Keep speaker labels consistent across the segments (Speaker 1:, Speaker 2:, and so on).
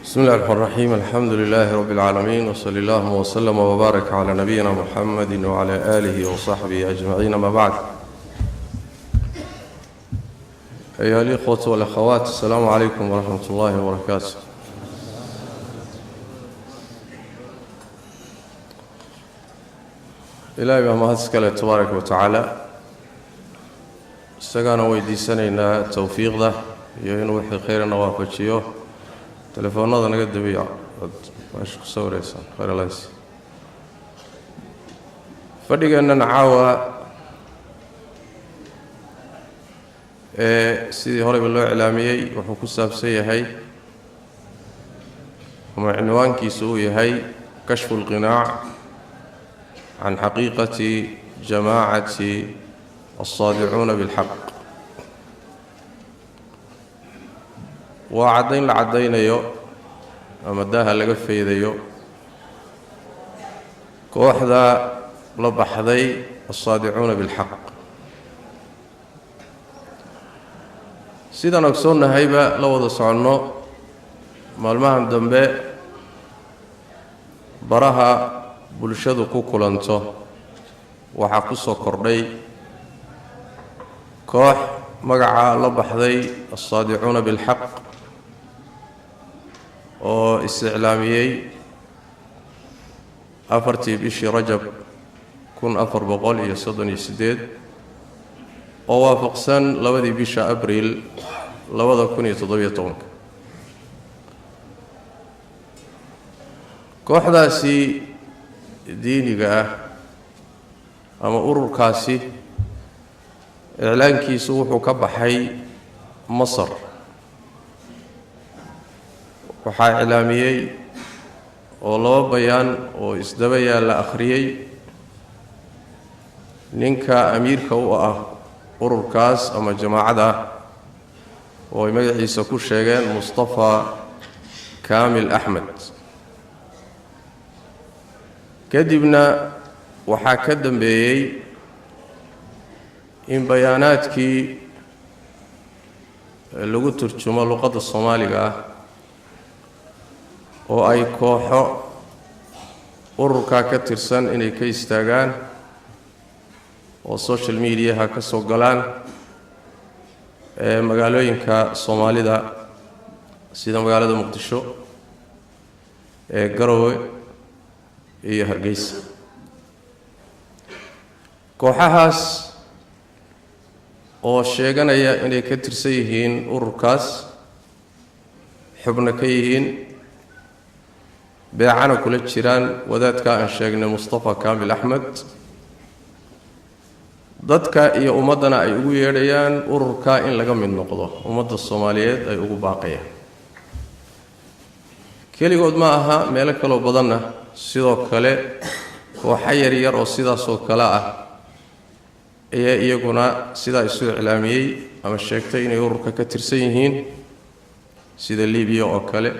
Speaker 1: بسم الله الرحمن الرحيم، الحمد لله رب العالمين، وصلى الله وسلم وبارك على نبينا محمد وعلى آله وصحبه أجمعين، ما بعد. أيها الإخوة والأخوات، السلام عليكم ورحمة الله وبركاته. Ilaahay baa mahad iskale tabaaraka wa tacaala, isagaana weydiisanaynaa towfiiqda iyo inuu wixii khayrana waafajiyo. Telefoonada naga dabiya ood meesha ku sawiraysaan khayralays. Fadhigeennan caawa ee sidii horeyba loo iclaamiyey wuxuu ku saabsan yahay ama cinwaankiisu uu yahay kashfu lqinaac can xaqiiqati jamaacati alsaadicuuna bilxaq. Waa caddayn la caddaynayo ama daaha laga faydayo kooxda la baxday alsaadicuuna bilxaq. Sidaan ogsoonnahayba, la wada soconno, maalmahan dambe baraha bulshadu ku kulanto waxaa ku soo kordhay koox magaca la baxday alsaadicuuna bilxaq oo is-iclaamiyey 4tii bishii Rajab 1438, oo waafaqsan 2dii bisha Abriil 2017. Kooxdaasi diiniga ah ama ururkaasi iclaankiisu wuxuu ka baxay Masar. Waxaa iclaamiyey oo laba bayaan oo isdaba yaalla akhriyey ninka amiirka u ah ururkaas ama jamaacada ah, oo ay magaciisa ku sheegeen Mustafa Kaamil Axmed. Kadibna waxaa ka dambeeyey in bayaanaadkii lagu turjumo luqadda Soomaaliga ah oo ay kooxo ururkaa ka tirsan inay ka istaagaan oo social mediaha ka soo galaan ee magaalooyinka Soomaalida, sida magaalada Muqdisho, ee Garowe iyo Hargeysa. Kooxahaas oo sheeganaya inay ka tirsan yihiin ururkaas, xubno ka yihiin, beecana kula jiraan wadaadka aan sheegnay Mustafa Kaamil Axmed, dadka iyo ummaddana ay ugu yeedhayaan ururka in laga mid noqdo, ummadda Soomaaliyeed ay ugu baaqayaan. Keligood ma aha, meelo kaloo badanna sidoo kale kooxo yaryar oo sidaasoo kale ah ayaa iyaguna sidaa isu iclaamiyey ama sheegtay inay ururka ka tirsan yihiin, sida Libiya oo kale,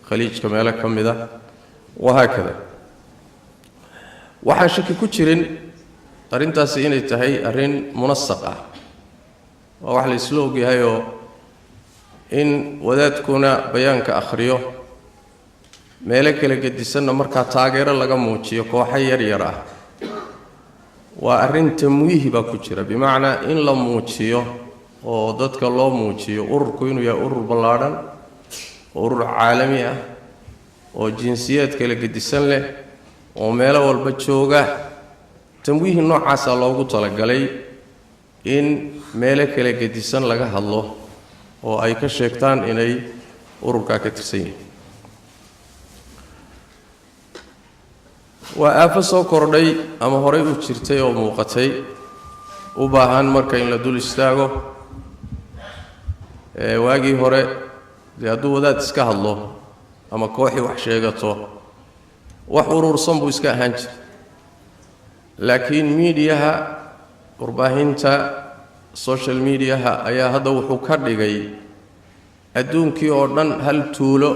Speaker 1: Khaliijka meelo ka mid a, wahaakada. Waxaan shaki ku jirin arrintaasi inay tahay arrin munasaq ah. Waa wax la isla ogyahayoo in wadaadkuna bayaanka akhriyo, meelo kala gedisanna markaa taageero laga muujiyo kooxo yar yar ah, waa arrin tamwiihi baa ku jira, bimacnaa in la muujiyo oo dadka loo muujiyo ururku inuu yahay urur ballaadhan, urur caalami ah oo jinsiyaad kala gedisan leh oo meelo walba jooga. Tamwiihi noocaasaa loogu talagalay in meelo kala gedisan laga hadlo oo ay ka sheegtaan inay ururkaa ka tirsan yihiin. Waa aafo soo kordhay ama horay u jirtay oo muuqatay, u baahan marka in la dul istaago. Waagii hore dee hadduu wadaad iska hadlo ama kooxii wax sheegato, wax urursan buu iska ahaan jiray. Laakiin miidiyaha, warbaahinta social mediaha ayaa hadda wuxuu ka dhigay adduunkii oo dhan hal tuulo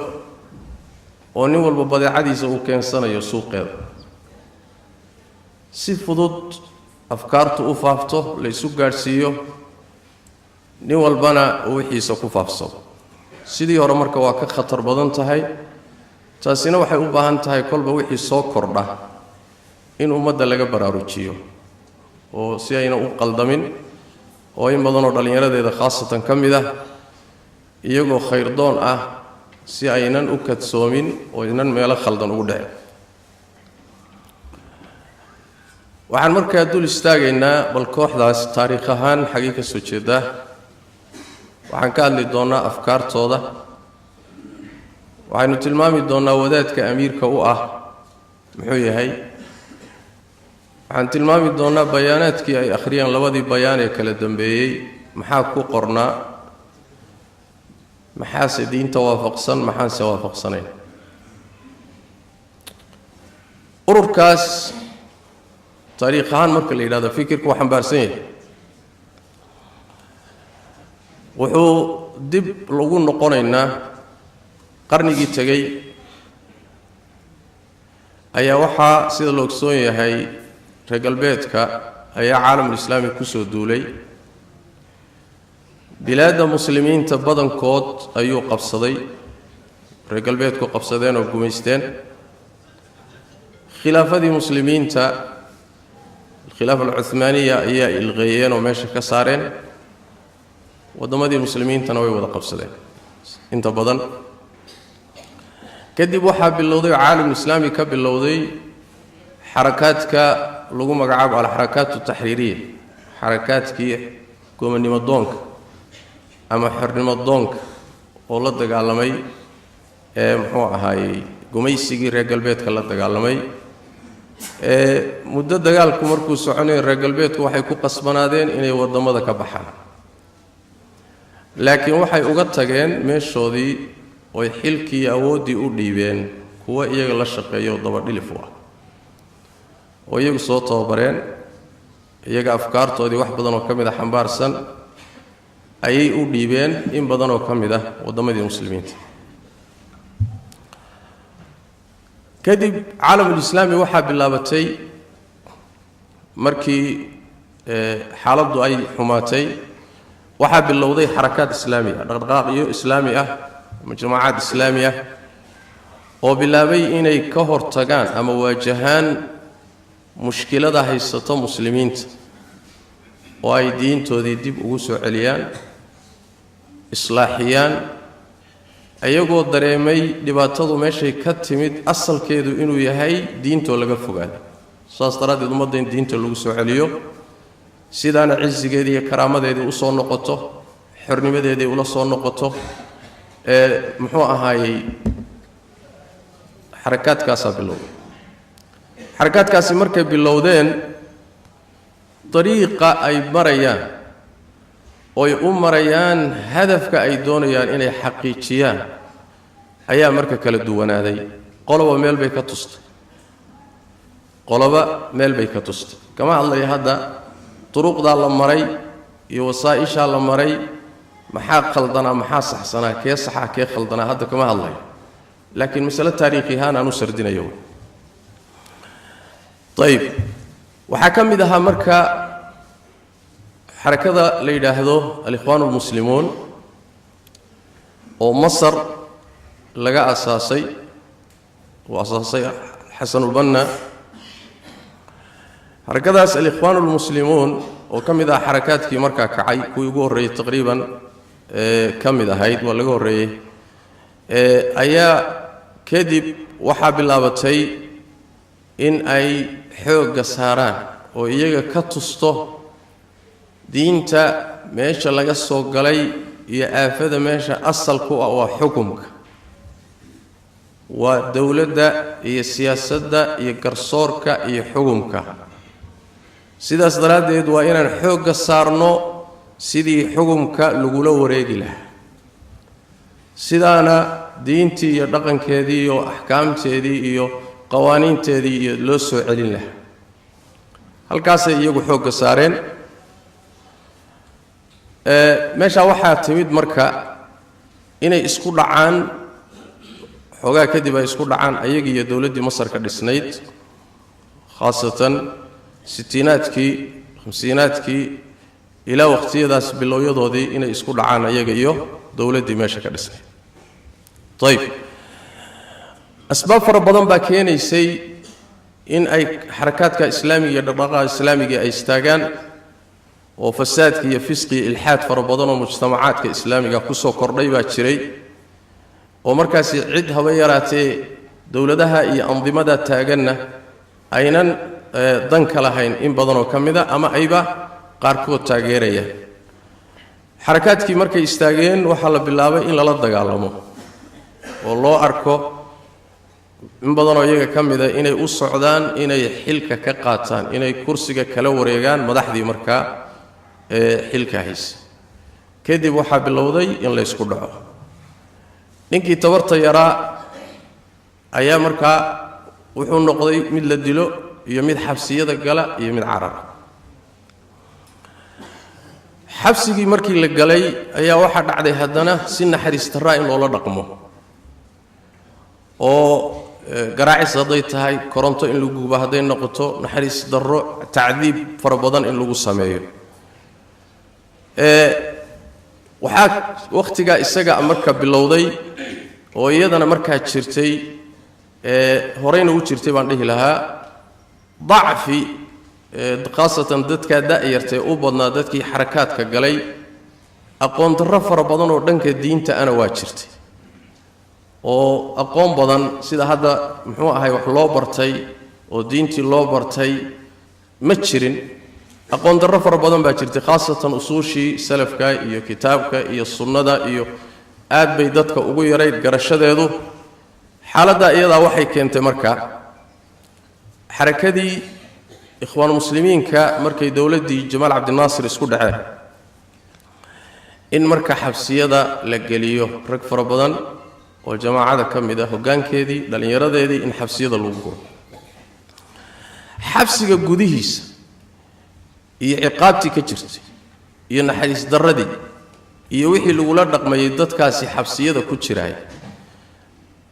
Speaker 1: oo nin walba badeecadiisa uu keensanayo suuqeeda, si fudud afkaartu u faafto, la isu gaadhsiiyo, nin walbana uu wixiisa ku faafsado. Sidii hore marka waa ka khatar badan tahay. Taasina waxay u baahan tahay kolba wixii soo kordha in ummadda laga baraarujiyo oo si ayna u qaldamin, oo in badanoo dhallinyaradeeda khaasatan ka mid ah iyagoo khayrdoon ah si aynan u kadsoomin oo aynan meelo khaldan ugu dhicin. Waxaan markaa dul istaagaynaa bal kooxdaas taariikh ahaan xaggee ka soo jeedaa. Waxaan ka hadli doonnaa afkaartooda, waxaynu tilmaami doonnaa wadaadka amiirka u ah muxuu yahay, waxaan tilmaami doonnaa bayaanaadkii ay akhriyeen labadii bayaan ee kala dambeeyey maxaa ku qornaa, maxaase diinta waafaqsan, maxaanse waafaqsanayn. Ururkaas taariikh ahaan marka la yidhahdo fikirku waa xambaarsan yahay, wuxuu dib lagu noqonaynaa qarnigii tegey ayaa waxaa sida la ogsoon yahay reer galbeedka ayaa caalamulislaami kusoo duulay. Bilaadda muslimiinta badankood ayuu qabsaday, reer galbeedku qabsadeen oo gumaysteen. Khilaafadii muslimiinta, alkhilaafa alcuhmaaniya, ayaa ilqeeyeen oo meesha ka saareen. Waddamadii muslimiintana way wada qabsadeen inta badan. Kadib waxaa bilowday oo caalamulislaami ka bilowday xarakaadka lagu magacaabo alxarakaat altaxriiriya, xarakaadkii gomanimo doonka ama xornimo doonka oo la dagaalamay ee muxuu ahaayey gumaysigii reer galbeedka la dagaalamay. Ee muddo dagaalku markuu soconayay reer galbeedku waxay ku qasbanaadeen inay waddamada ka baxaan, laakiin waxay uga tageen meeshoodii oy xilkii awooddii u dhiibeen kuwa iyaga la shaqeeya oo dabadhilif u ah, oo iyagu soo tababareen, iyaga afkaartoodii wax badan oo ka mid a xambaarsan ayay u dhiibeen in badan oo ka mid ah waddamadii muslimiinta. Kadib caalamulislaami waxaa bilaabatay markii xaaladdu ay xumaatay, waxaa bilowday xarakaad islaami ah, dhaqdhaqaaqyo islaami ah ama jamaacaad islaami ah oo bilaabay inay ka hortagaan ama waajahaan mushkilada haysato muslimiinta, oo ay diintoodii dib ugu soo celiyaan, islaaxiyaan, iyagoo dareemay dhibaatadu meeshay ka timid asalkeedu inuu yahay diintoo laga fogaado. Saas daraaddeed ummadda in diinta lagu soo celiyo, sidaana cisigeedii iyo karaamadeedii usoo noqoto, xornimadeedii ula soo noqoto. Ee muxuu ahaayey xarakaadkaasaa bilowday. Xarakaadkaasi markay bilowdeen dariiqa ay marayaan oy u marayaan hadafka ay doonayaan inay xaqiijiyaan ayaa marka kala duwanaaday. Qoloba meel bay ka tustay, qoloba meel bay ka tustay. Kama hadlaya hadda duruqdaa la maray iyo wasaa-ishaa la maray, maxaa khaldanaa, maxaa saxsanaa, kee saxaa kee khaldanaa, hadda kama hadlayo, laakiin masale taariikhi ahaan aan u sardinayo. Ayib, waxaa ka mid ahaa marka xarakada la yidhaahdo Alikhwaan Almuslimuun oo Masar laga asaasay, uu asaasay Xasanulbanna. Xarakadaas Alikhwaan Almuslimuun oo ka mid ah xarakaadkii markaa kacay, kuwii ugu horreeyey taqriiban ee ka mid ahayd, waa laga horreeyey, ayaa kadib waxaa bilaabatay in ay xoogga saaraan oo iyaga ka tusto diinta meesha laga soo galay iyo aafada meesha asalku ah waa xukumka, waa dowladda iyo siyaasadda iyo garsoorka iyo xukumka. Sidaas daraaddeed waa inaan xoogga saarno sidii xukumka lagula wareegi lahaa, sidaana diintii iyo dhaqankeedii iyo axkaamteedii iyo qawaaniinteedii iyo loo soo celin lahaa. Halkaasay iyagu xoogga saareen. Meeshaa waxaa timid marka inay isku dhacaan xoogaa kadib ay isku dhacaan ayaga iyo dowladdii Masar ka dhisnayd, khaasatan sitiinaadkii, khamsiinaadkii ilaa waqtiyadaas bilowyadoodii inay isku dhacaan ayaga iyo dowladdii meesha ka dhisnayd. Ayib, Asbaab fara badan baa keenaysay in ay xarakaadka islaamiga iyo dhaqdhaqaaqa islaamiga ay istaagaan, oo fasaadka iyo fisqi iyo ilxaad fara badan oo mujtamacaadka islaamiga kusoo kordhay baa jiray, oo markaasi cid haba yaraatee dowladaha iyo andimada taaganna aynan dan ka lahayn in badanoo ka mid a, ama ayba qaarkood taageeraya. Xarakaadkii markay istaageen, waxaa la bilaabay in lala dagaalamo oo loo arko in badanoo iyaga ka mida inay u socdaan inay xilka ka qaataan, inay kursiga kala wareegaan madaxdii markaa ee xilka haysa. Kadib waxaa bilowday in laysku dhaco. Ninkii tabarta yaraa ayaa markaa wuxuu noqday mid la dilo iyo mid xabsiyada gala iyo mid carara. Xabsigii markii la galay ayaa waxaa dhacday haddana si naxariis darraa in loola dhaqmo, oo garaacis hadday tahay, koronto in lagu gubo hadday noqoto, naxariis darro, tacdiib fara badan in lagu sameeyo. Waxaa wakhtigaa isaga marka bilowday, oo iyadana markaa jirtay, horeyna u jirtay baan dhihi lahaa, dacfi, khaasatan dadkaa da'yartae u badnaa dadkii xarakaadka galay. Aqoon darro fara badan oo dhanka diinta ana waa jirtay, oo aqoon badan sida hadda muxuu ahay wax loo bartay oo diintii loo bartay ma jirin. Aqoon darro fara badan baa jirtay, khaasatan usuushii salafka iyo kitaabka iyo sunnada, iyo aad bay dadka ugu yarayd garashadeedu. Xaaladdaa iyadaa waxay keentay marka xarakadii Ikhwaan Muslimiinka, markay dowladdii Jamaal Cabdinaasir isku dhaceen, in marka xabsiyada la geliyo rag fara badan oo jamaacada ka mid ah, hoggaankeedii, dhallinyaradeedii, in xabsiyada lagu guro. Xabsiga gudihiisa iyo ciqaabtii ka jirtay iyo naxariis darradii iyo wixii lagula dhaqmayay dadkaasi xabsiyada ku jiraay,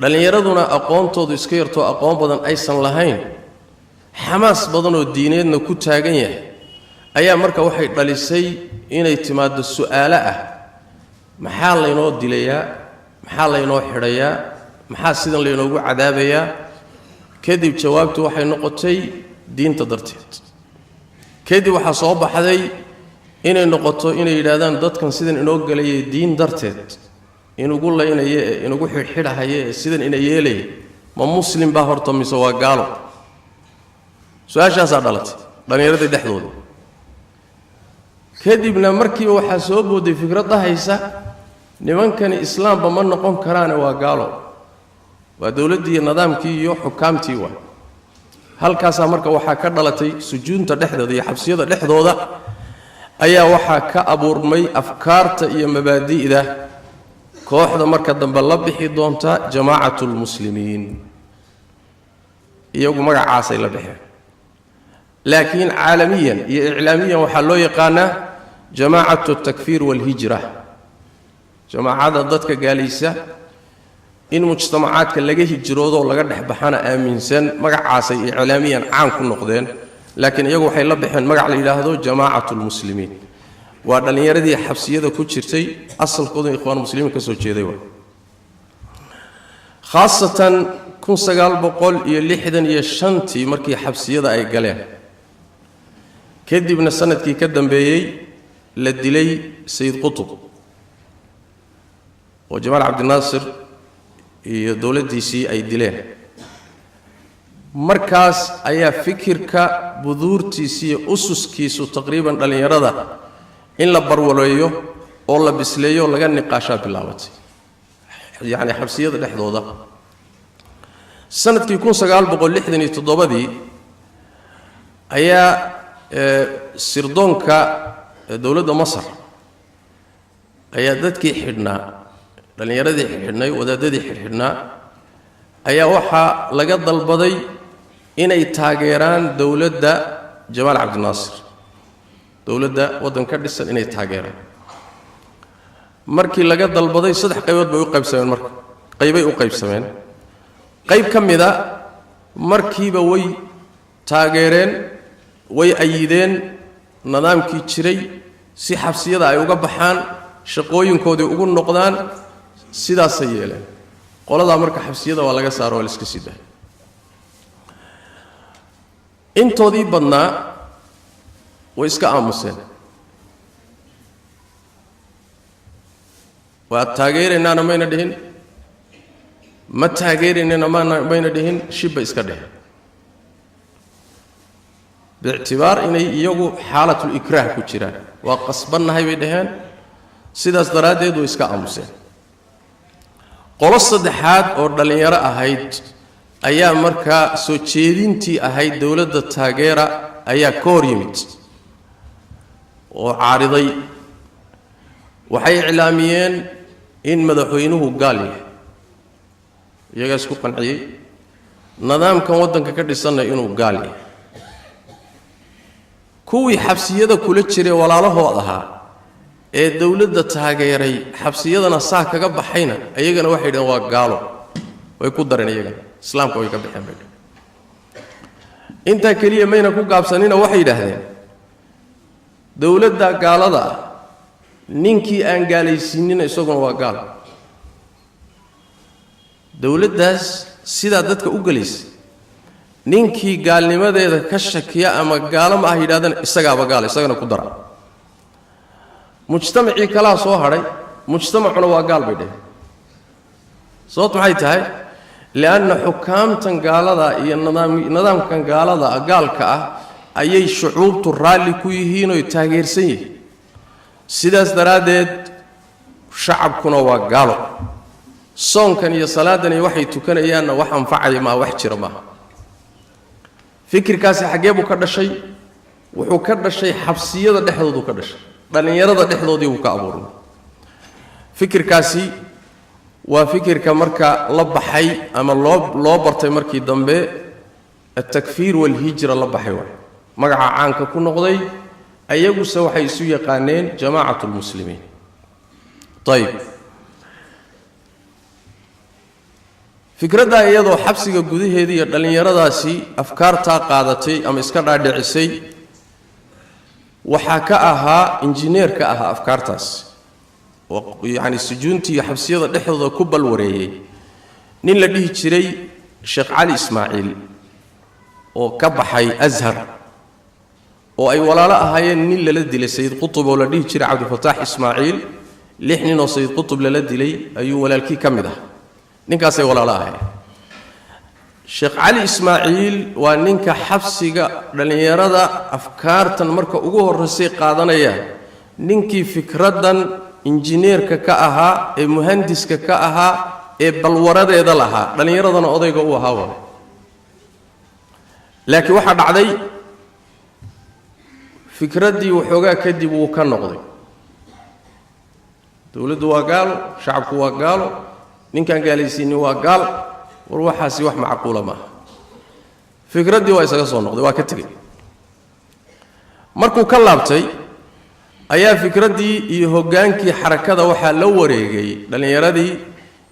Speaker 1: dhallinyaraduna aqoontoodu iska yartoo aqoon badan aysan lahayn, xamaas badan oo diineedna ku taagan yahay, ayaa marka waxay dhalisay inay timaaddo su'aalo ah: maxaa laynoo dilayaa? Maxaa laynoo xidhayaa? Maxaa sidan laynoogu cadaabayaa? Kadib jawaabtu waxay noqotay diinta darteed. Kadib waxaa soo baxday inay noqoto inay yidhaahdaan dadkan sidan inoo gelayay diin darteed inugu laynaya ee inugu xidhxidhahaya ee sidan ina yeelaya, ma muslim baa horta mise waa gaalo? Su-aashaasaa dhalatay dhallinyaradii dhexdooda. Kadibna markiiba waxaa soo booday fikrad dhahaysa: nimankani islaamba ma noqon karaane, waa gaalo, waa dowladdii iyo nidaamkii iyo xukaamtii. Waay halkaasaa marka waxaa ka dhalatay sujuunta dhexdooda iyo xabsiyada dhexdooda ayaa waxaa ka abuurmay afkaarta iyo mabaadi'da kooxda marka dambe la bixi doonta Jamaacatu Lmuslimiin. Iyagu magacaasay la baxeen, laakiin caalamiyan iyo iclaamiyan waxaa loo yaqaanaa Jamaacatu Altakfiir waalhijra, jamaacada dadka gaalaysa, in mujtamacaadka laga hijroodoo laga dhex baxana aaminsan. Magacaasay iclaamiyan caan ku noqdeen, laakiin iyagu waxay la baxeen magac la yidhaahdo Jamaacatu Lmuslimiin. Waa dhallinyaradii xabsiyada ku jirtay, asalkoodu Ikhwaan Muslimiin ka soo jeeday. Waa khaasatan 1965-tii markii xabsiyada ay galeen, kadibna sanadkii ka dambeeyey la dilay Sayid Qutub, oo Jamaal Cabdinaasir iyo dowladdiisii ay dileen. Markaas ayaa fikirka buduurtiisi iyo ususkiisu taqriiban dhallinyarada in la barwaleeyo oo la bisleeyo oo laga niqaashaa bilaabatay, yacni xabsiyada dhexdooda. Sanadkii 1967-dii ayaa sirdoonka dowladda Masar ayaa dadkii xidhnaa, dhallinyaradii xidhxidhnay, wadaadadii xidhxidhnaa, ayaa waxaa laga dalbaday inay taageeraan dowladda Jamaal Cabdinaasir, dowladda waddan ka dhisan inay taageeraan. Markii laga dalbaday, saddex qaybood bay u qaybsameen. Marka qaybay u qaybsameen. Qayb ka mida markiiba way taageereen, way ayideen nidaamkii jiray si xabsiyada ay uga baxaan, shaqooyinkoodii ugu noqdaan, sidaasay yeeleen. Qoladaa marka xabsiyada waa laga saaro, waa la iska sii daayay. Intoodii badnaa way iska aamuseen. Waa taageeraynaana mayna dhihin, ma taageeraynana mayna dhihin, shibba iska dheheen, biictibaar inay iyagu xaalatul ikraah ku jiraan. Waa qasbannahay bay dhaheen, sidaas daraaddeed way iska aamuseen. Qolo saddexaad oo dhallinyaro ahayd ayaa markaa soo jeedintii ahayd dowladda taageera ayaa ka hor yimid oo caariday. Waxay iclaamiyeen in madaxweynuhu gaal yahay, iyagaa isku qanciyey, nidaamkan waddanka ka dhisanna inuu gaal yahay. Kuwii xabsiyada kula jiray walaalahood ahaa ee dowladda taageeray, xabsiyadana saa kaga baxayna, iyagana waxay yidhaheen waa gaalo, way ku dareen, iyagana islaamka way ka baxeen bay dhaheen. Intaa keliya mayna ku gaabsanina, waxay yidhaahdeen dowladda gaalada ah ninkii aan gaalaysiinina isaguna waa gaal. Dowladdaas sidaa dadka u gelaysa, ninkii gaalnimadeeda ka shakiya ama gaalo ma ah yidhahdana isagaaba gaal, isagana ku dara. Mujtamacii kalaa soo hadhay, mujtamacuna waa gaal bay dheheen. Sababt maxay tahay? Lianna xukaamtan gaalada iyo nidaamkan gaalada gaalka ah ayay shucuubtu raalli ku yihiin oy taageersan yihiin. Sidaas daraaddeed shacabkuna waa gaalo. Soonkan iyo salaadan iyo waxay tukanayaanna wax anfacaya maaha, wax jira maaha. Fikirkaasi xaggee buu ka dhashay? Wuxuu ka dhashay xabsiyada dhexdooduu ka dhashay, dhallinyarada dhexdoodii buu ka abuurnay. Fikirkaasi waa fikirka marka la baxay ama loo bartay markii dambe altakfiir waalhijra la baxay, waay magaca caanka ku noqday. Ayaguse waxay isu yaqaaneen jamaacatu lmuslimiin. Ayib, fikraddaa iyadoo xabsiga gudaheeda iyo dhallinyaradaasi afkaartaa qaadatay ama iska dhaadhicisay, waxaa ka ahaa injineer ka ahaa afkaartaas oo yacni sujuuntii iyo xabsiyada dhexdooda ku balwareeyey, nin la dhihi jiray Sheekh Cali Ismaaciil oo ka baxay Ashar, oo ay walaalo ahaayeen nin lala dilay Sayid Qutub oo la dhihi jiray Cabdifataax Ismaaciil. 6 nin oo Sayid Qutub lala dilay ayuu walaalkii ka mid ah, ninkaasay walaalo ahaayeen. Sheekh Cali Ismaaciil waa ninka xabsiga dhallinyarada afkaartan marka ugu horraysay qaadanaya, ninkii fikraddan injineerka ka ahaa ee muhandiska ka ahaa ee balwaradeeda lahaa, dhallinyaradana odayga u ahaa waay. Laakiin waxaa dhacday fikraddii waxoogaa kadib wuu ka noqday. Dowladdu waa gaalo, shacabku waa gaalo, ninkaan gaalaysiinin waa gaal, war waxaasi wax macquula maaha. Fikraddii waa isaga soo noqday, waa ka tegey. Markuu ka laabtay ayaa fikraddii iyo hoggaankii xarakada waxaa la wareegay dhallinyaradii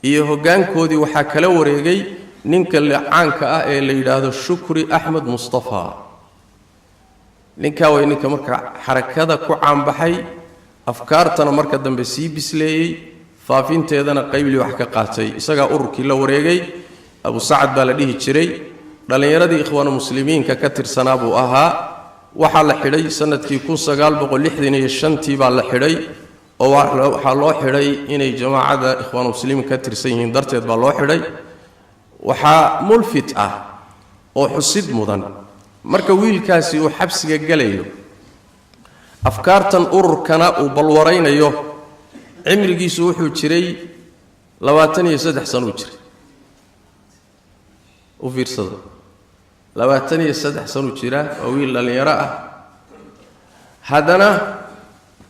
Speaker 1: iyo hoggaankoodii, waxaa kala wareegay ninka caanka ah ee la yidhaahdo Shukri Axmed Mustafa. Ninkaa way ninka marka xarakada ku caanbaxay, afkaartana marka dambe sii bisleeyey, faafinteedana qayblii wax ka qaatay. Isagaa ururkii la wareegay. Abu Sacad baa la dhihi jiray, dhallinyaradii Ikhwaanu Muslimiinka ka tirsanaa buu ahaa. Waxaa la xidhay sanadkii 1965tii baa la xidhay, oo waxaa loo xidhay inay jamaacadda Ikhwaanu Muslimiin ka tirsan yihiin darteed baa loo xidhay. Waxaa mulfit ah oo xusid mudan, marka wiilkaasi uu xabsiga gelayo, afkaartan ururkana uu balwaraynayo, cimrigiisu wuxuu jiray 23 sanuu jiray. U fiirsada, 23 sanuu jiraa, waa wiil dhallinyaro ah. Haddana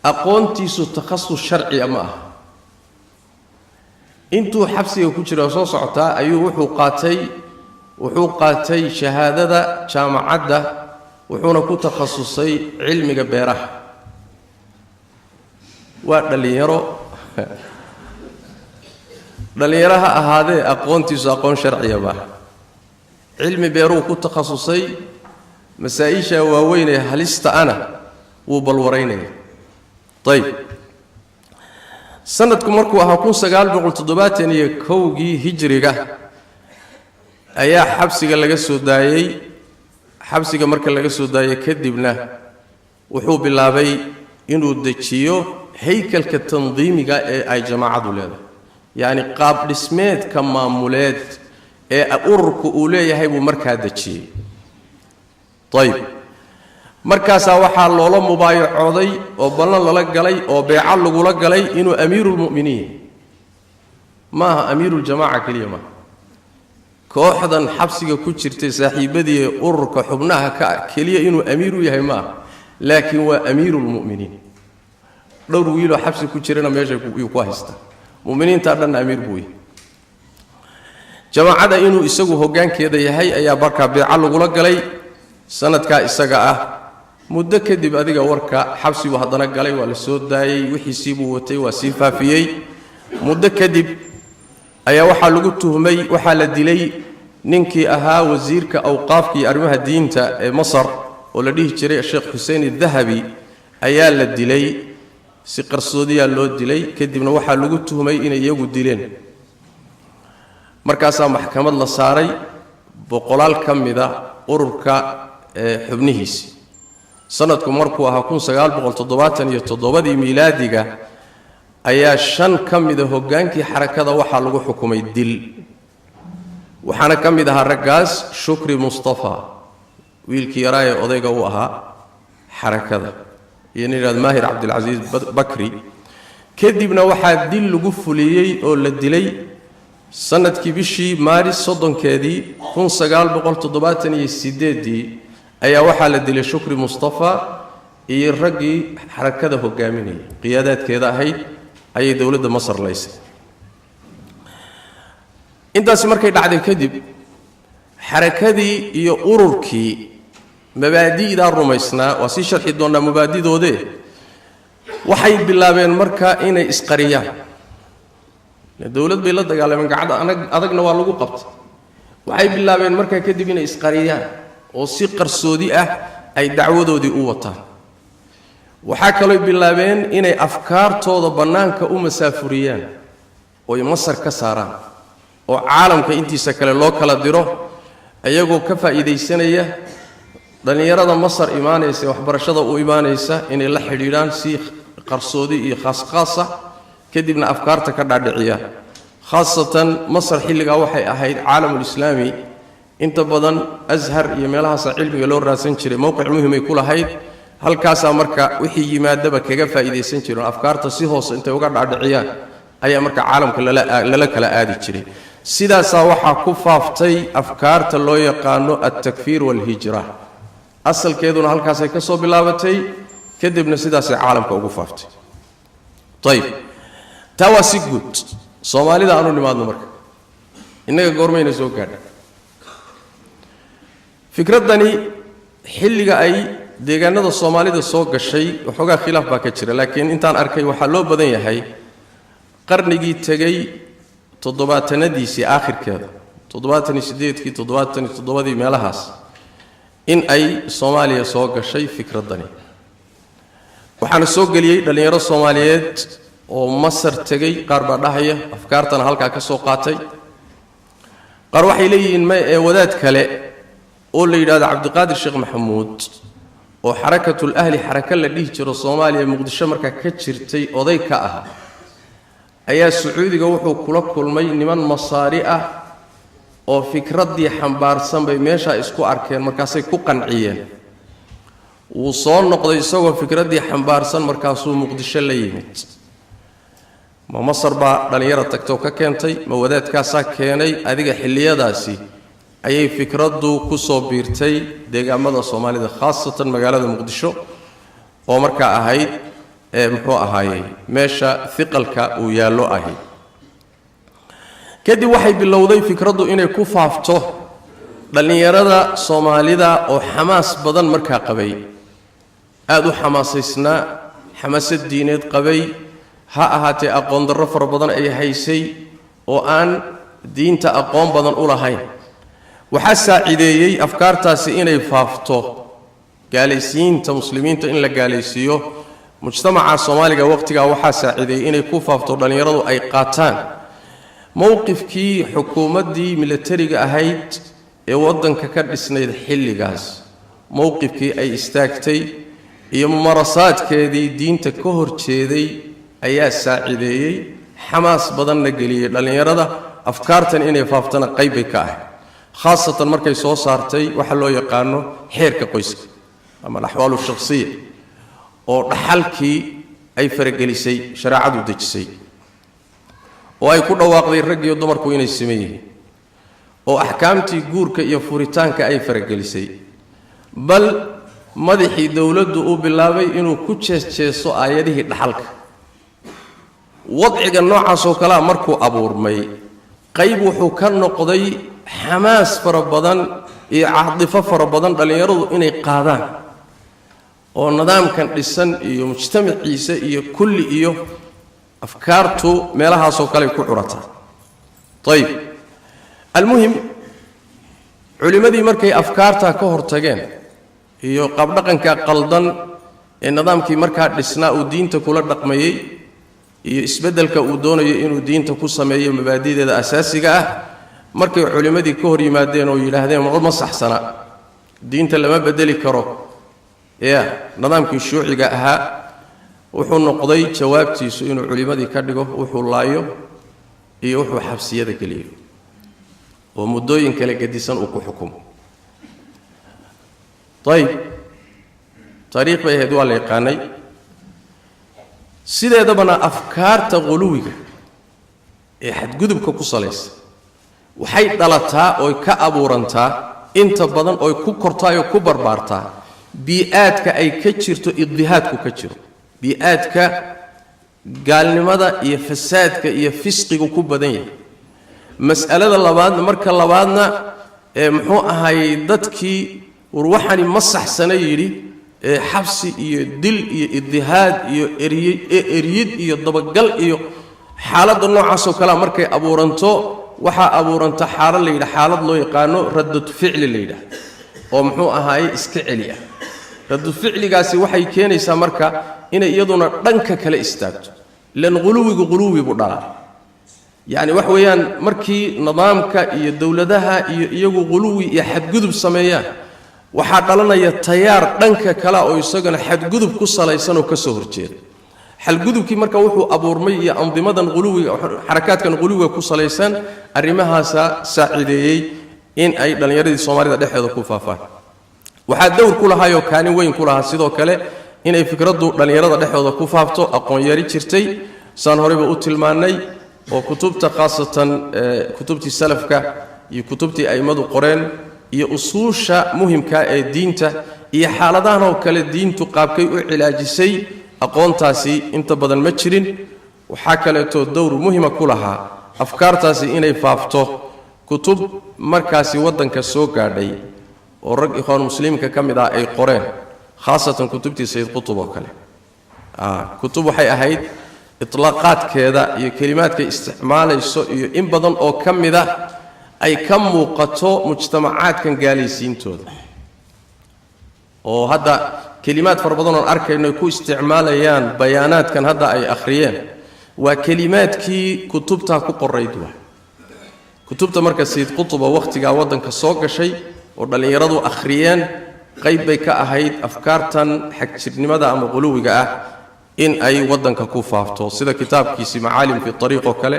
Speaker 1: aqoontiisu takhasus sharciya ma aha. Intuu xabsiga ku jira soo socotaa ayuu wuxuu qaatay shahaadada jaamacadda, wuxuuna ku takhasusay cilmiga beeraha. Waa dhallinyaro, dhallinyaro ha ahaadee aqoontiisu aqoon sharciya maaha. Cilmi beeruu ku takhasusay, masaa-isha waaweyn ee halista ana wuu balwaraynaya. Ayib, Sanadku markuu ahaa 1971-kii hijriga ayaa xabsiga laga soo daayey. Xabsiga marka laga soo daayey kadibna wuxuu bilaabay inuu dejiyo haykalka tandiimiga ee ay jamaacadu leedahay, yacni qaab dhismeedka maamuleed ee ururku uu leeyahay buu markaa dejiyey. Ayib, markaasaa waxaa loola mubaayacooday oo ballan lala galay oo beeco lagula galay inuu amiiruulmu'miniin. Maaha amiiruljamaaca keliya, maaha kooxdan xabsiga ku jirtay saaxiibadii ururka xubnaha ka ah keliya inuu amiir u yahay maaha, laakiin waa amiiruulmu'miniin. Dhowr wiiloo xabsi ku jirana meesha yuu ku haystaa, mu'miniintaa dhanna amiir buu yahay. Jamaacada inuu isagu hoggaankeeda yahay ayaa markaa beeco lagula galay sanadkaa isaga ah. Muddo kadib adiga warka xabsibuu haddana galay, waa la soo daayey, wixiisii buu watay, waa sii faafiyey. Muddo kadib ayaa waxaa lagu tuhmay, waxaa la dilay ninkii ahaa wasiirka awqaafka iyo arrimaha diinta ee Masar oo la dhihi jiray Sheekh Xuseen Adahabi ayaa la dilay, si qarsoodiyaa loo dilay. Kadibna waxaa lagu tuhmay inay iyagu dileen. Markaasaa maxkamad la saaray boqolaal ka mida ururka xubnihiisi. Sanadku markuu ahaa 1977-dii miilaadiga ayaa 5 ka mida hoggaankii xarakada waxaa lagu xukumay dil. Waxaana ka mid ahaa raggaas Shukri Mustafa, wiilkii yaraa ee odayga u ahaa xarakada, iyo nin yidhahdo Maahir Cabdilcasiis Bakri. Kadibna waxaa dil lagu fuliyey oo la dilay sanadkii bishii Maaris 30-keedii 1978-dii ayaa waxaa la dilay Shukri Mustafa iyo raggii xarakada hogaaminayay, qiyaadaadkeeda ahayd ayay dowladda Masar laysay. Intaasi markay dhacday kadib, xarakadii iyo ururkii mabaadi'daa rumaysnaa, waa sii sharxi doonnaa mabaadidoodee, waxay bilaabeen marka inay isqariyaan. Dowlad bay la dagaalameen, gacad adagna waa lagu qabtay. Waxay bilaabeen markaa kadib inay isqariyaan oo si qarsoodi ah ay dacwadoodii u wataan. Waxaa kalooy bilaabeen inay afkaartooda bannaanka u masaafuriyaan oy Masar ka saaraan oo caalamka intiisa kale loo kala diro, iyagoo ka faa'iidaysanaya dhallinyarada Masar imaanaysa ee waxbarashada u imaanaysa inay la xidhiidhaan si qarsoodi iyo khaas-khaasa, kadibna afkaarta ka dhaadhiciyaan. Khaasatan Masar xilligaa waxay ahayd caalamulislaami inta badan, Ashar iyo meelahaasa cilmiga loo raadsan jiray, mowqic muhimay ku lahayd. Halkaasaa marka wixii yimaadaba kaga faa'iidaysan jireen, afkaarta si hoose intay uga dhaadhiciyaan ayaa marka caalamka lala kala aadi jiray. Sidaasaa waxaa ku faaftay afkaarta loo yaqaano altakfiir waalhijra. Asalkeeduna halkaasay ka soo bilaabatay, kadibna sidaasay caalamka ugu faaftay. Ayib, taa waa si guud. Soomaalida aanu nimaadno marka, innaga goormayna soo gaadha fikraddani? Xilliga ay deegaanada Soomaalida soo gashay waxoogaa khilaaf baa ka jira, laakiin intaan arkay waxaa loo badan yahay qarnigii tegey toddobaatanadiisii aakhirkeeda, 78-kii, 77-dii meelahaas in ay Soomaaliya soo gashay fikraddani. Waxaana soo geliyey dhallinyaro Soomaaliyeed oo Masar tegey. Qaar baa dhahaya afkaartana halkaa ka soo qaatay. Qaar waxay leeyihiin may ee wadaad kale oo la yidhahdo Cabdiqaadir Sheekh Maxamuud oo Xarakatul Ahli, xaraka la dhihi jiro Soomaaliya Muqdisho markaa ka jirtay, oday ka ahaa, ayaa Sacuudiga wuxuu kula kulmay niman Masaari ah oo fikraddii xambaarsan bay meeshaa isku arkeen. Markaasay ku qanciyeen. Wuu soo noqday isagoo fikraddii xambaarsan, markaasuu Muqdisho la yimid. Ma Masar baa dhallinyaro tagtoo ka keentay, ma wadaadkaasaa keenay? Adiga xilliyadaasi ayay fikraddu ku soo biirtay deegaamada Soomaalida, khaasatan magaalada Muqdisho oo markaa ahayd ee muxuu ahaayey meesha hiqalka uu yaallo ahayd. Kadib waxay bilowday fikraddu inay ku faafto dhallinyarada Soomaalida oo xamaas badan markaa qabay, aada u xamaasaysnaa, xamaasad diineed qabay, ha ahaatee aqoon darro fara badan ay haysay oo aan diinta aqoon badan u lahayn. Waxaa saacideeyey afkaartaasi inay faafto gaalaysiinta muslimiinta in la gaalaysiiyo. Mujtamaca Soomaaliga waqtigaa waxaa saaciideeyey inay ku faafto, dhallinyaradu ay qaataan mowqifkii xukuumaddii milatariga ahayd ee waddanka ka dhisnayd xilligaas, mowqifkii ay istaagtay iyo mumarasaadkeedii diinta ka hor jeeday ayaa saacideeyey, xamaas badanna geliyey dhallinyarada. Afkaartan inay faaftana qayb bay ka ahayd, khaasatan markay soo saartay waxa loo yaqaano xeerka qoyska ama alaxwaal shakhsiya, oo dhaxalkii ay faragelisay, shareecadu dejisay, oo ay ku dhawaaqday rag iyo dumarku inay siman yihiin, oo axkaamtii guurka iyo furitaanka ay faragelisay, bal madaxii dowladdu uu bilaabay inuu ku jees-jeeso aayadihii dhaxalka. Wadciga noocaasoo kalea markuu abuurmay, qayb wuxuu ka noqday xamaas fara badan iyo caadifo fara badan dhallinyaradu inay qaadaan, oo nidaamkan dhisan iyo mujtamaciisa iyo kulli iyo afkaartu meelahaasoo kaley ku curataa. Ayib, almuhim, culimmadii markay afkaartaa ka hortageen iyo qaabdhaqanka qaldan ee nidaamkii markaa dhisnaa uu diinta kula dhaqmayey iyo isbeddelka uu doonayo inuu diinta ku sameeyo mabaadideeda asaasiga ah, markay culimmadii ka hor yimaadeen oo yidhaahdeen ma saxsana, diinta lama bedeli karo, ya nidaamkii shuuciga ahaa wuxuu noqday jawaabtiisu inuu culimmadii ka dhigo wuxuu laayo iyo wuxuu xabsiyada geliyo oo muddooyin kale gedisan uu ku xukumo. Ayib, taariikh bay ahayd, waa la yaqaanay. Sideedabana afkaarta quluwiga ee xadgudubka ku salaysa waxay dhalataa oy ka abuurantaa inta badan, oy ku kortaay oo ku barbaartaa bii-aadka ay ka jirto iddihaadku ka jiro, bii-aadka gaalnimada iyo fasaadka iyo fisqigu ku badan yahay. Mas'alada labaadna, marka labaadna, ee muxuu ahaayey dadkii war waxani ma saxsana yidhi ee xabsi iyo dil iyo iddihaad iyo eryid iyo dabagal iyo xaaladda noocaasoo kalea markay abuuranto, waxaa abuuranta xaalad la yidhaha, xaalad loo yaqaano raddatu ficli la yidhaah, oo muxuu ahaayey iska celi ah. Raddu ficligaasi waxay keenaysaa marka inay iyaduna dhanka kale istaagto, ilan quluwigu quluwi buu dhalaa. Yacni wax weeyaan, markii nidaamka iyo dowladaha iyo iyagu quluwi iyo xadgudub sameeyaan, waxaa dhalanaya tayaar dhanka kale oo isagana xadgudub ku salaysan oo ka soo horjeeda xadgudubkii. Marka wuxuu abuurmay iyo andimadan quluwiga, xarakaadkan quluwiga ku salaysan, arrimahaasa saaciideeyey in ay dhallinyaradii Soomaalida dhexeeda ku faafaan. Waxaa dowr ku lahaayoo kaalin weyn ku lahaa sidoo kale inay fikraddu dhallinyarada dhexdooda ku faafto aqoon yari jirtay, saan horeyba u tilmaannay, oo kutubta, khaasatan kutubtii salafka iyo kutubtii a'immadu qoreen iyo usuusha muhimka ee diinta iyo xaaladahan oo kale diintu qaabkay u cilaajisay, aqoontaasi inta badan ma jirin. Waxaa kaleeto dowr muhima ku lahaa afkaartaasi inay faafto kutub markaasi waddanka soo gaadhay oo rag Ikhwaan Muslimiinka ka mid ah ay qoreen, khaasatan kutubtii Sayid Qutub oo kale. Kutub waxay ahayd itlaaqaadkeeda iyo kelimaadkay isticmaalayso iyo in badan oo ka mid a ay ka muuqato mujtamacaadkan gaalaysiintooda, oo hadda kelimaad fara badan oon arkayno ay ku isticmaalayaan bayaanaadkan hadda ay akhriyeen waa kelimaadkii kutubtaa ku qorayd. Waa kutubta marka Sayid Qutuba wakhtigaa waddanka soo gashay oo dhallinyaradu akhriyeen, qayb bay ka ahayd afkaartan xagjirnimada ama quluwiga ah in ay waddanka ku faafto, sida kitaabkiisii Macaalim fi Ariiq oo kale,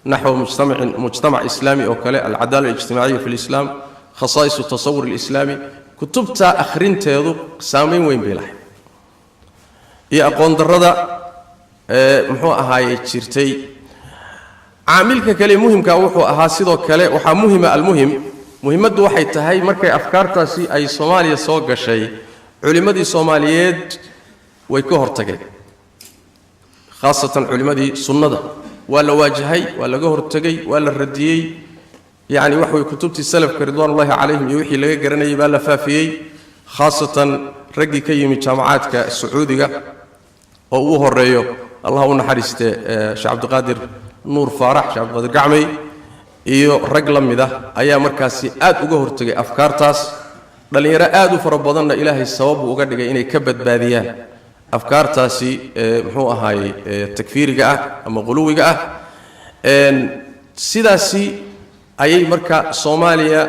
Speaker 1: naxwa mujtamacin mujtamac islaami oo kale, Alcadaala alijtimaaciya fi lislaam, Khasaa'is Tasawur alislaami. Kutubta akhrinteedu saamayn weyn bay lahayd iyo aqoon darrada ee muxuu ahaayey jirtay. Caamilka kale muhimka wuxuu ahaa sidoo kale, waxaa muhima, almuhim, muhimmaddu waxay tahay, markay afkaartaasi ay Soomaaliya soo gashay, culimmadii Soomaaliyeed way ka hortageen, khaasatan culimmadii sunnada. Waa la waajahay, waa laga hortegay, waa la radiyey. Yacni wax way kutubtii salafka ridwaanullahi calayhim iyo wixii laga garanayay baa la faafiyey, khaasatan raggii ka yimi jaamacaadka Sacuudiga oo ugu horeeyo, Allah u naxariiste, Sheekh Cabdiqaadir Nuur Faarax, Sheekh Cabdiqaadir Gacmey iyo rag la mid ah ayaa markaasi aad uga hortegay afkaartaas. Dhallinyaro aad u fara badanna Ilaahay sabab buu uga dhigay inay ka badbaadiyaan. Afkaartaasi muxuu ahaayey takfiiriga ah ama quluwiga ah. Sidaasi ayay marka Soomaaliya,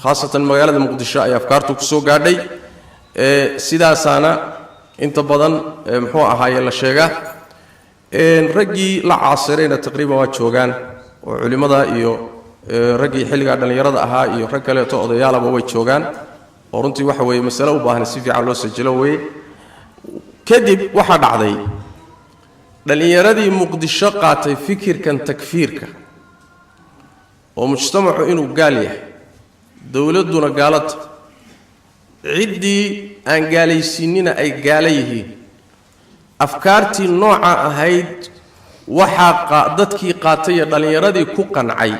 Speaker 1: khaasatan magaalada Muqdisho, ay afkaartu kusoo gaadhay. Sidaasaana inta badan muxuu ahaaye la sheegaa. Raggii la caasirayna taqriiban waa joogaan, oo culimmada iyo raggii xilligaa dhallinyarada ahaa iyo rag kaleeto odayaalaba way joogaan, oo runtii waxa weeye masale u baahan si fiican loo sajilo weye. Kadib waxaa dhacday dhallinyaradii Muqdisho qaatay fikirkan takfiirka, oo mujtamacu inuu gaal yahay, dowladduna gaalata, ciddii aan gaalaysiinina ay gaalo yihiin. Afkaartii nooca ahayd waxaa dadkii qaatay iyo dhallinyaradii ku qancay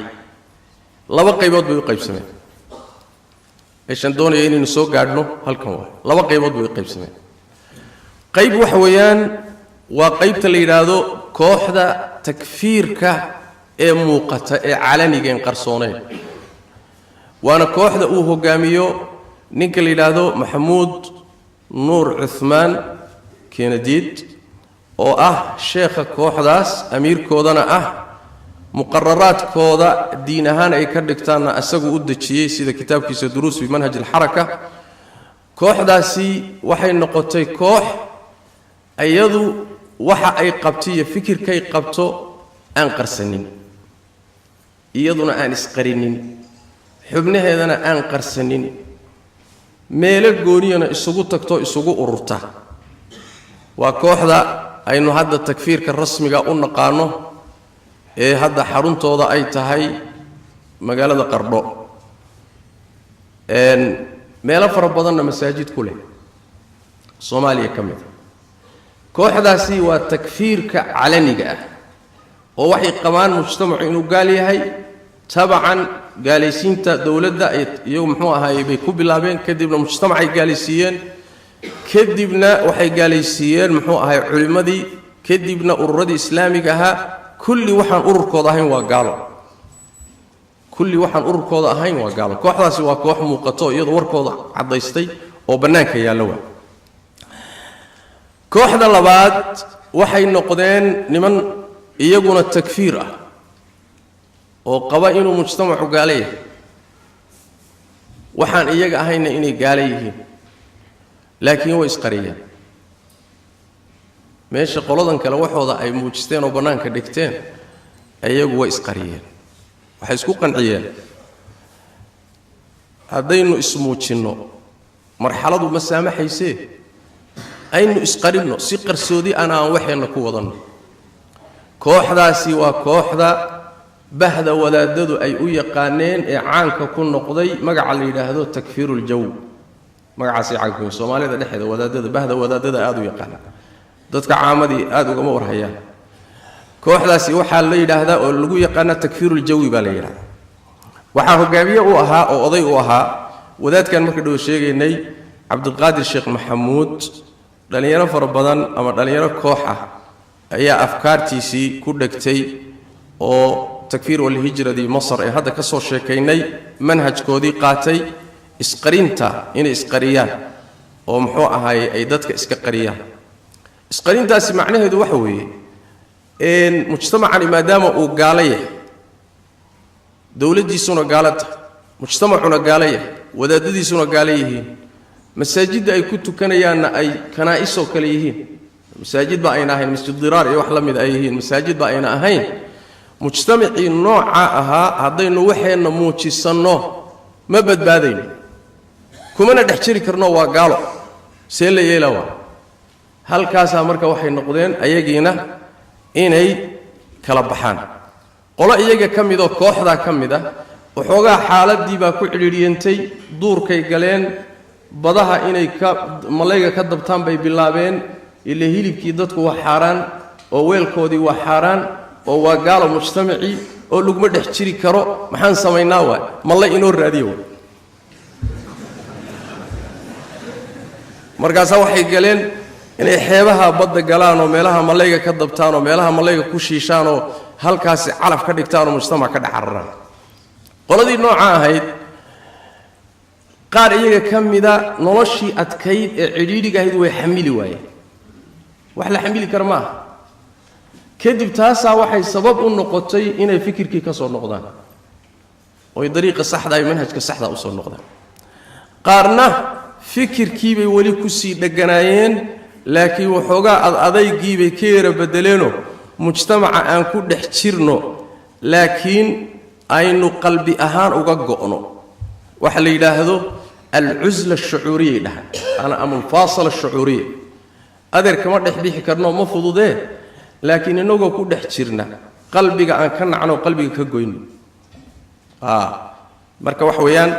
Speaker 1: laba qaybood bay u qaybsameen. Meeshaan doonaya inaynu soo gaadhno halkan waay. Laba qaybood bay u qaybsameen. Qayb waxa weeyaan waa qaybta la yidhaahdo kooxda takfiirka ee muuqata ee calanigeen qarsooneyn, waana kooxda uu hogaamiyo ninka la yidhaahdo Maxamuud Nuur Cuhmaan Keenadiid, oo ah sheekha kooxdaas, amiirkoodana ah, muqararaadkooda diin ahaan ay ka dhigtaanna asagu u dejiyey, sida kitaabkiisa Duruus fi Manhaj Alxaraka. Kooxdaasi waxay noqotay koox iyadu waxa ay qabto iyo fikirkay qabto aan qarsanin, iyaduna aan isqarinin, xubnaheedana aan qarsanin, meelo gooniyana isugu tagto, isugu ururta. Waa kooxda aynu hadda takfiirka rasmiga u naqaano ee hadda xaruntooda ay tahay magaalada Qardho, meelo fara badanna masaajid ku leh Soomaaliya ka mid a. Kooxdaasi waa takfiirka calaniga ah, oo waxay qabaan mujtamacu inuu gaal yahay. Tabacan gaalaysiinta dowladda iyagu muxuu ahaayey bay ku bilaabeen, kadibna mujtamacay gaalaysiiyeen, kadibna waxay gaalaysiiyeen muxuu ahay culimmadii, kadibna ururadii islaamiga ahaa. Kulli waxaan ururkooda ahayn waa gaalo, kulli waxaan ururkooda ahayn waa gaalo. Kooxdaasi waa koox muuqato, iyadoo warkooda caddaystay oo bannaanka yaallo. Waa kooxda labaad. Waxay noqdeen niman iyaguna takfiir ah oo qaba inuu mujtamacu gaalo yahay, waxaan iyaga ahayna inay gaalo yihiin, laakiin way isqariyeen. Meesha qoladan kale waxooda ay muujisteen oo bannaanka dhigteen, iyagu way isqariyeen. Waxay isku qanciyeen, haddaynu ismuujinno marxaladu ma saamaxaysee, aynu isqarinno, si qarsoodi ana aan waxeenna ku wadanno. Kooxdaasi waa kooxda bahda wadaadadu ay u yaqaaneen ee caanka ku noqday magaca la yidhaahdo takfiiruljaw. Magacaasay caanka ku Soomaalida dhexeeda wadaadada, bahda wadaadada aada u yaqaana, dadka caamadii aada ugama warhayaan. Kooxdaasi waxaa la yidhaahdaa oo lagu yaqaana takfiiruljawi baa la yidhahdaa. Waxaa hogaamiye u ahaa oo oday u ahaa wadaadkan marka dhow sheegaynay, Cabdiqaadir Sheekh Maxamuud. Dhallinyaro fara badan ama dhallinyaro koox ah ayaa afkaartiisii ku dhegtay, oo takfiir walhijradii Masar ee hadda ka soo sheekaynay manhajkoodii qaatay, isqarinta inay isqariyaan oo muxuu ahaayey ay dadka iska qariyaan. Isqarintaasi macnaheedu waxa weeye, mujtamacani maadaama uu gaalo yahay, dowladdiisuna gaalo tahay, mujtamacuna gaalo yahay, wadaadadiisuna gaalo yihiin, masaajidda ay ku tukanayaanna ay kanaa'isoo kale yihiin, masaajid ba ayna ahayn, masjid diraar iyo wax la mid ay yihiin, masaajid ba ayna ahayn, mujtamacii nooca ahaa haddaynu waxeenna muujisanno ma badbaadayno, kumana dhex jiri karno, waa gaalo. See la yeela? Waa halkaasaa marka waxay noqdeen ayagiina inay kala baxaan. Qolo iyaga ka midoo kooxdaa ka mid ah waxoogaa xaaladii baa ku cidhiidhiyantay, duurkay galeen, badaha inay ka malayga ka dabtaan bay bilaabeen. Ile hilibkii dadku waa xaaraan, oo weelkoodii waa xaaraan, oo waa gaalo mujtamacii, oo laguma dhex jiri karo. Maxaan samaynaa? Waay malay inoo raadiya waay. Markaasaa waxay galeen inay xeebaha badda galaan oo meelaha malayga ka dabtaan oo meelaha malayga ku shiishaan oo halkaasi calaf ka dhigtaan oo mujtamac ka dhex cararaan. Qoladii nooca ahayd, qaar iyaga ka mida noloshii adkayd ee cidhiidhiga ahayd way xamili waayeen. Wax la xamili kara maaha. Kadib taasaa waxay sabab u noqotay inay fikirkii ka soo noqdaan oy dariiqa saxda iyo manhajka saxda usoo noqdaan. Qaarna fikirkiibay weli kusii dheganaayeen, laakiin waxoogaa ad adaygiibay ka yara bedeleenoo mujtamaca aan ku dhex jirno, laakiin aynu qalbi ahaan uga go'no. Waxa la yidhaahdo alcusla ashucuuriyay dhahan ana ama alfaasala ashucuuriya. Adeer, kama dhex bixi karno, ma fududee, laakiin innagoo ku dhex jirna qalbiga aan ka nacno, qalbiga ka goyno. Marka waxa weeyaan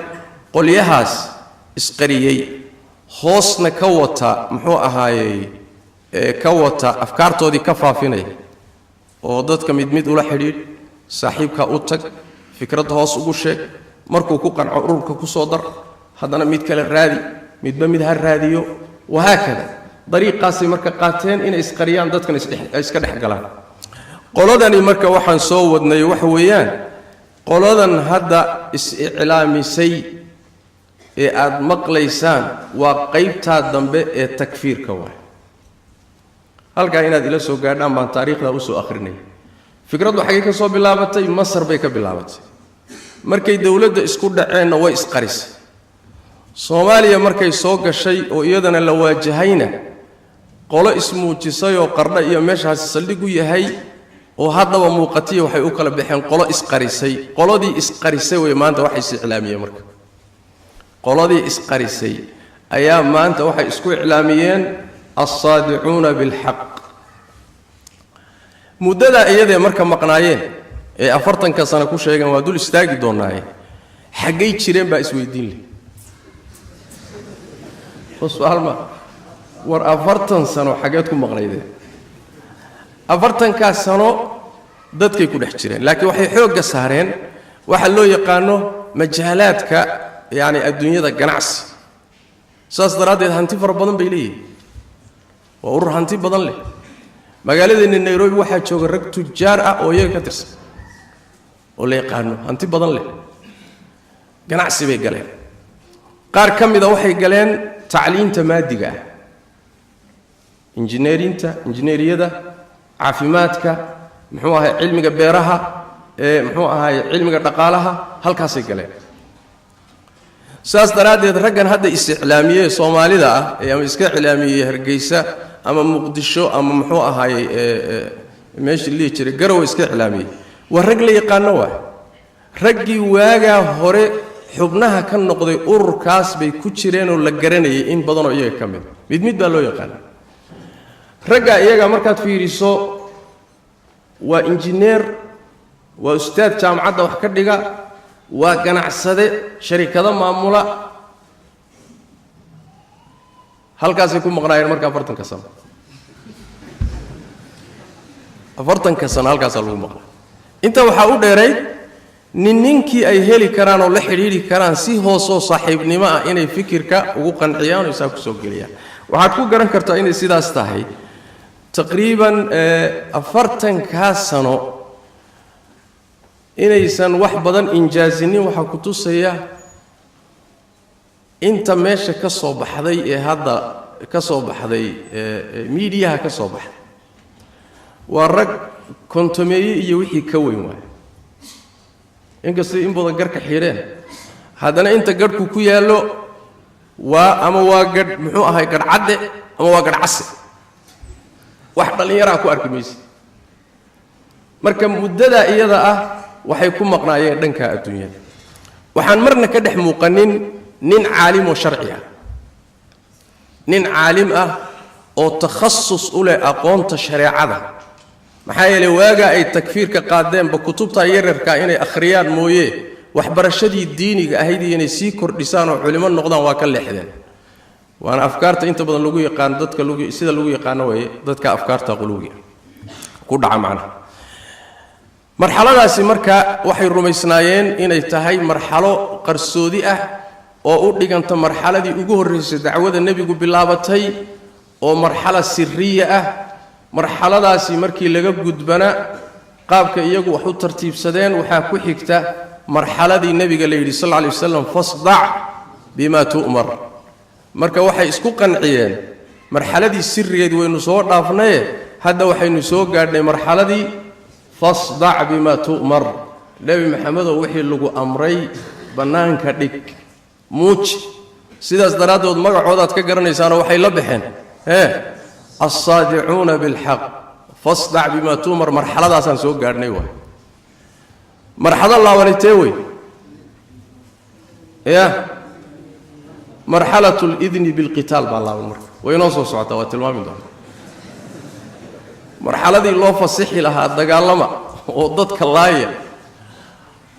Speaker 1: qolyahaas isqariyey, hoosna ka wata, muxuu ahaayey, ka wata afkaartoodii ka faafinaya, oo dadka mid mid ula xidhiidh, saaxiibkaa u tag, fikradda hoos ugu sheeg, markuu ku qanco ururka ku soo dar, haddana mid kale raadi, midba mid ha raadiyo, wahaakada. Dariiqaasay marka qaateen inay isqariyaan, dadkan iska dhex galaan. Qoladani marka waxaan soo wadnay waxa weeyaan qoladan hadda is-iclaamisay ee aada maqlaysaan waa qaybtaa dambe ee takfiirka waay. Halkaa inaad ila soo gaadhaan baan taariikhdaa usoo akhrinaya. Fikraddu xaggay ka soo bilaabatay? Masar bay ka bilaabatay. Markay dowladda isku dhaceenna way isqarisay. Soomaaliya markay soo gashay oo iyadana la waajahayna, qolo ismuujisay oo Qardha iyo meeshaasi saldhig u yahay oo haddaba muuqatiya waxay u kala baxeen qolo isqarisay. Qoladii isqarisay wey maanta waxay is iclaamiyeen. Marka qoladii isqarisay ayaa maanta waxay isku iclaamiyeen alsaadicuuna bilxaq. Muddadaa iyadee marka maqnaayeen ee 40-ka sano ku sheegeen, waa dul istaagi doonaaye, xaggay jireen baa isweydiin leh. Su-aal ma war, 40 sano xaggeed ku maqnaydeen? 40-kaas sano dadkay ku dhex jireen, laakiin waxay xoogga saareen waxa loo yaqaano majaalaadka, yacni adduunyada, ganacsi. Saas daraaddeed hanti fara badan bay leeyihin, waa urur hanti badan leh. Magaaladeenna Nairobi waxaa jooga rag tujaar ah oo iyaga ka tirsan oo la yaqaano, hanti badan leh. Ganacsi bay galeen. Qaar ka mida waxay galeen tacliinta maadiga ah, injineerinta, injineeriyada, caafimaadka, muxuu ahay, cilmiga beeraha, ee muxuu ahay, cilmiga dhaqaalaha, halkaasay galeen. Saas daraaddeed raggan hadda is-iclaamiyey Soomaalida ah ee ama iska iclaamiyey Hargeysa ama Muqdisho ama muxuu ahaayey meeshii lihi jiray Garowe iska iclaamiyey, waa rag la yaqaano. Waay raggii waagaa hore xubnaha ka noqday ururkaas bay ku jireenoo la garanayay. In badanoo iyaga ka mid mid mid baa loo yaqaana. Raggaa iyaga markaad fiiriso, waa injineer, waa ustaad jaamacadda wax ka dhiga, waa ganacsade sharikado maamula. Halkaasay ku maqnaayeen marka 40-ka sano, 40-ka sano halkaasaa lagu maqnaa. Intaa waxaa u dheerayd nin ninkii ay heli karaan oo la xidhiidhi karaan si hoosoo saaxiibnimo ah inay fikirka ugu qanciyaan oo isaa kusoo geliyaan. Waxaad ku garan kartaa inay sidaas tahay, taqriiban 40-kaa sano inaysan wax badan injaazinin waxaa ku tusaya inta meesha ka soo baxday ee hadda ka soo baxday, miidiyaha ka soo baxday, waa rag kontomeeye iyo wixii ka weyn waay. Inkastay in badan garhka xidheen, haddana inta garhku ku yaallo waa ama waa gadh, muxuu ahay, gadh cadde ama waa gadh case, wax dhallinyaraa ku arki mayse. Marka muddadaa iyada ah waxay ku maqnaayeen dhanka adduunyada. Waxaan marna ka dhex muuqanin nin caalimoo sharci ah, nin caalim ah oo takhasus u leh aqoonta shareecada. Maxaa yeelay waagaa ay takfiirka qaadeenba kutubta yaryarkaa inay akhriyaan mooye, waxbarashadii diiniga ahayd iyo inay sii kordhisaan oo culimo noqdaan waa ka leexdeen. Waana afkaarta inta badan lagu yaqaano dadka, lagu sida lagu yaqaano weeye dadka afkaarta quluwiga ku dhaca macnaha. Marxaladaasi marka waxay rumaysnaayeen inay tahay marxalo qarsoodi ah oo u dhiganta marxaladii ugu horraysay dacwada nebigu bilaabatay, oo marxala siriya ah. Marxaladaasi markii laga gudbana, qaabka iyagu wax u tartiibsadeen, waxaa ku xigta marxaladii nebiga la yidhi sal alla alay wasalam: "Fasdac bima tu'mar." Marka waxay isku qanciyeen Marxaladii sirigeed waynu soo dhaafnaye, hadda waxaynu soo gaadhnay marxaladii fasdac bimaa tu'mar. Nebi Maxamedow, wixii lagu amray bannaanka dhig, muuji. Sidaas daraaddood magacoodaad ka garanaysaanoo waxay la baxeen alsaadicuuna bilxaq. Fasdac bimaa tu'mar, marxaladaasaan soo gaadhnay. Waay marxalo laabanitee wey ya marxalat lidni bilqitaal baa laaban. Marka way inoo soo socotaa, waa tilmaami doona marxaladii loo fasixi lahaa dagaalama oo dadka laaya,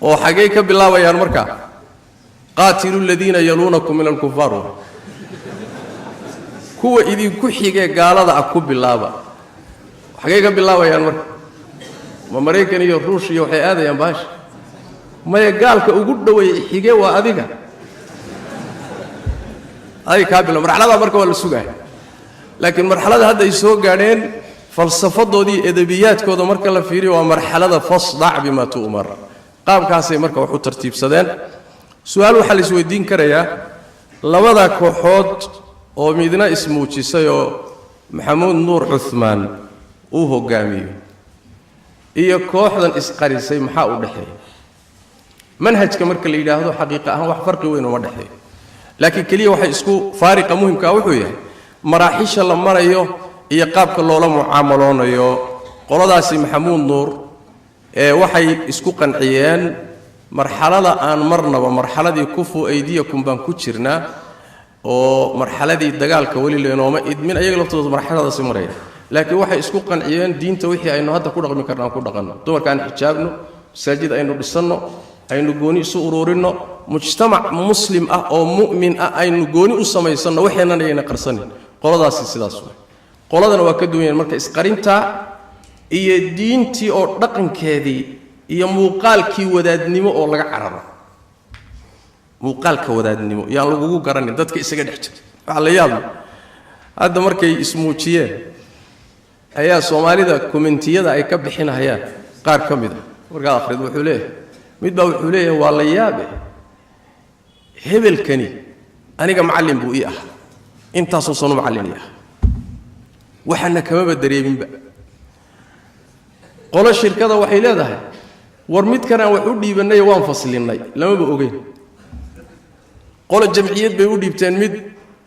Speaker 1: oo xaggay ka bilaabayaan markaa? Qaatilu aladiina yaluunakum min alkufaar, kuwa idinku xigee gaalada ah ku bilaaba. Xaggay ka bilaabayaan marka? Ma Maraykan iyo Ruush iyo waxay aadayaan baasha? Maya, gaalka ugu dhoweey xige waa adiga, adiga kaa bila. Marxaladaa marka waa la sugaaya, laakiin marxalada hadda ay soo gaadheen falsafadoodii, edabiyaadkooda marka la fiiriyo, waa marxalada fasdac bima tu'mar. Qaabkaasay marka wax u tartiibsadeen. Su-aal waxaa la isweydiin karayaa: labada kooxood oo midna ismuujisay oo Maxamuud Nuur Cuhmaan uu hogaamiyo iyo kooxdan isqarisay, maxaa u dhexeeya? Manhajka marka la yidhaahdo, xaqiiqa ahaan wax farqi weyn uma dhexeeyo, laakiin keliya waxay isku faariqa muhimkaa wuxuu yahay maraaxisha la marayo iyo qaabka loola mucaamaloonayo. Qoladaasi Maxamuud Nuur ee waxay isku qanciyeen marxalada aan marnaba, marxaladii kufu aydiyakum baan ku jirnaa, oo marxaladii dagaalka weli lenooma idmin. Ayaga laftooda marxaladaasi maraya, laakiin waxay isku qanciyeen diinta wixii aynu hadda ku dhaqmi karna aan ku dhaqanno, dumarka aan xijaabno, masaajid aynu dhisanno, aynu gooni isu ururinno, mujtamac muslim ah oo mu'min ah aynu gooni u samaysanno, waxeennan ayayna qarsanin. Qoladaasi sidaas way, qoladana waa ka duwan yahen. Marka isqarintaa iyo diintii oo dhaqankeedii iyo muuqaalkii wadaadnimo oo laga cararo, muuqaalka wadaadnimo yaan lagugu garanin, dadka isaga dhex jira. Waxaa la yaabla hadda markay ismuujiyeen ayaa Soomaalida commentiyada ay ka bixinahayaan qaar ka mid a markaad akhrid, wuxuu leeyahay mid baa, wuxuu leeyahay: "Waa la yaabe, hebelkani aniga macallin buu ii ahaa, intaasoo sano macallin ii ahaa, waxaana kamaba dareeminba." Qolo shirkada waxay leedahay: "War midkanaan wax u dhiibannay waan faslinnay, lamaba ogeyn." Qolo jamciyad bay u dhiibteen, mid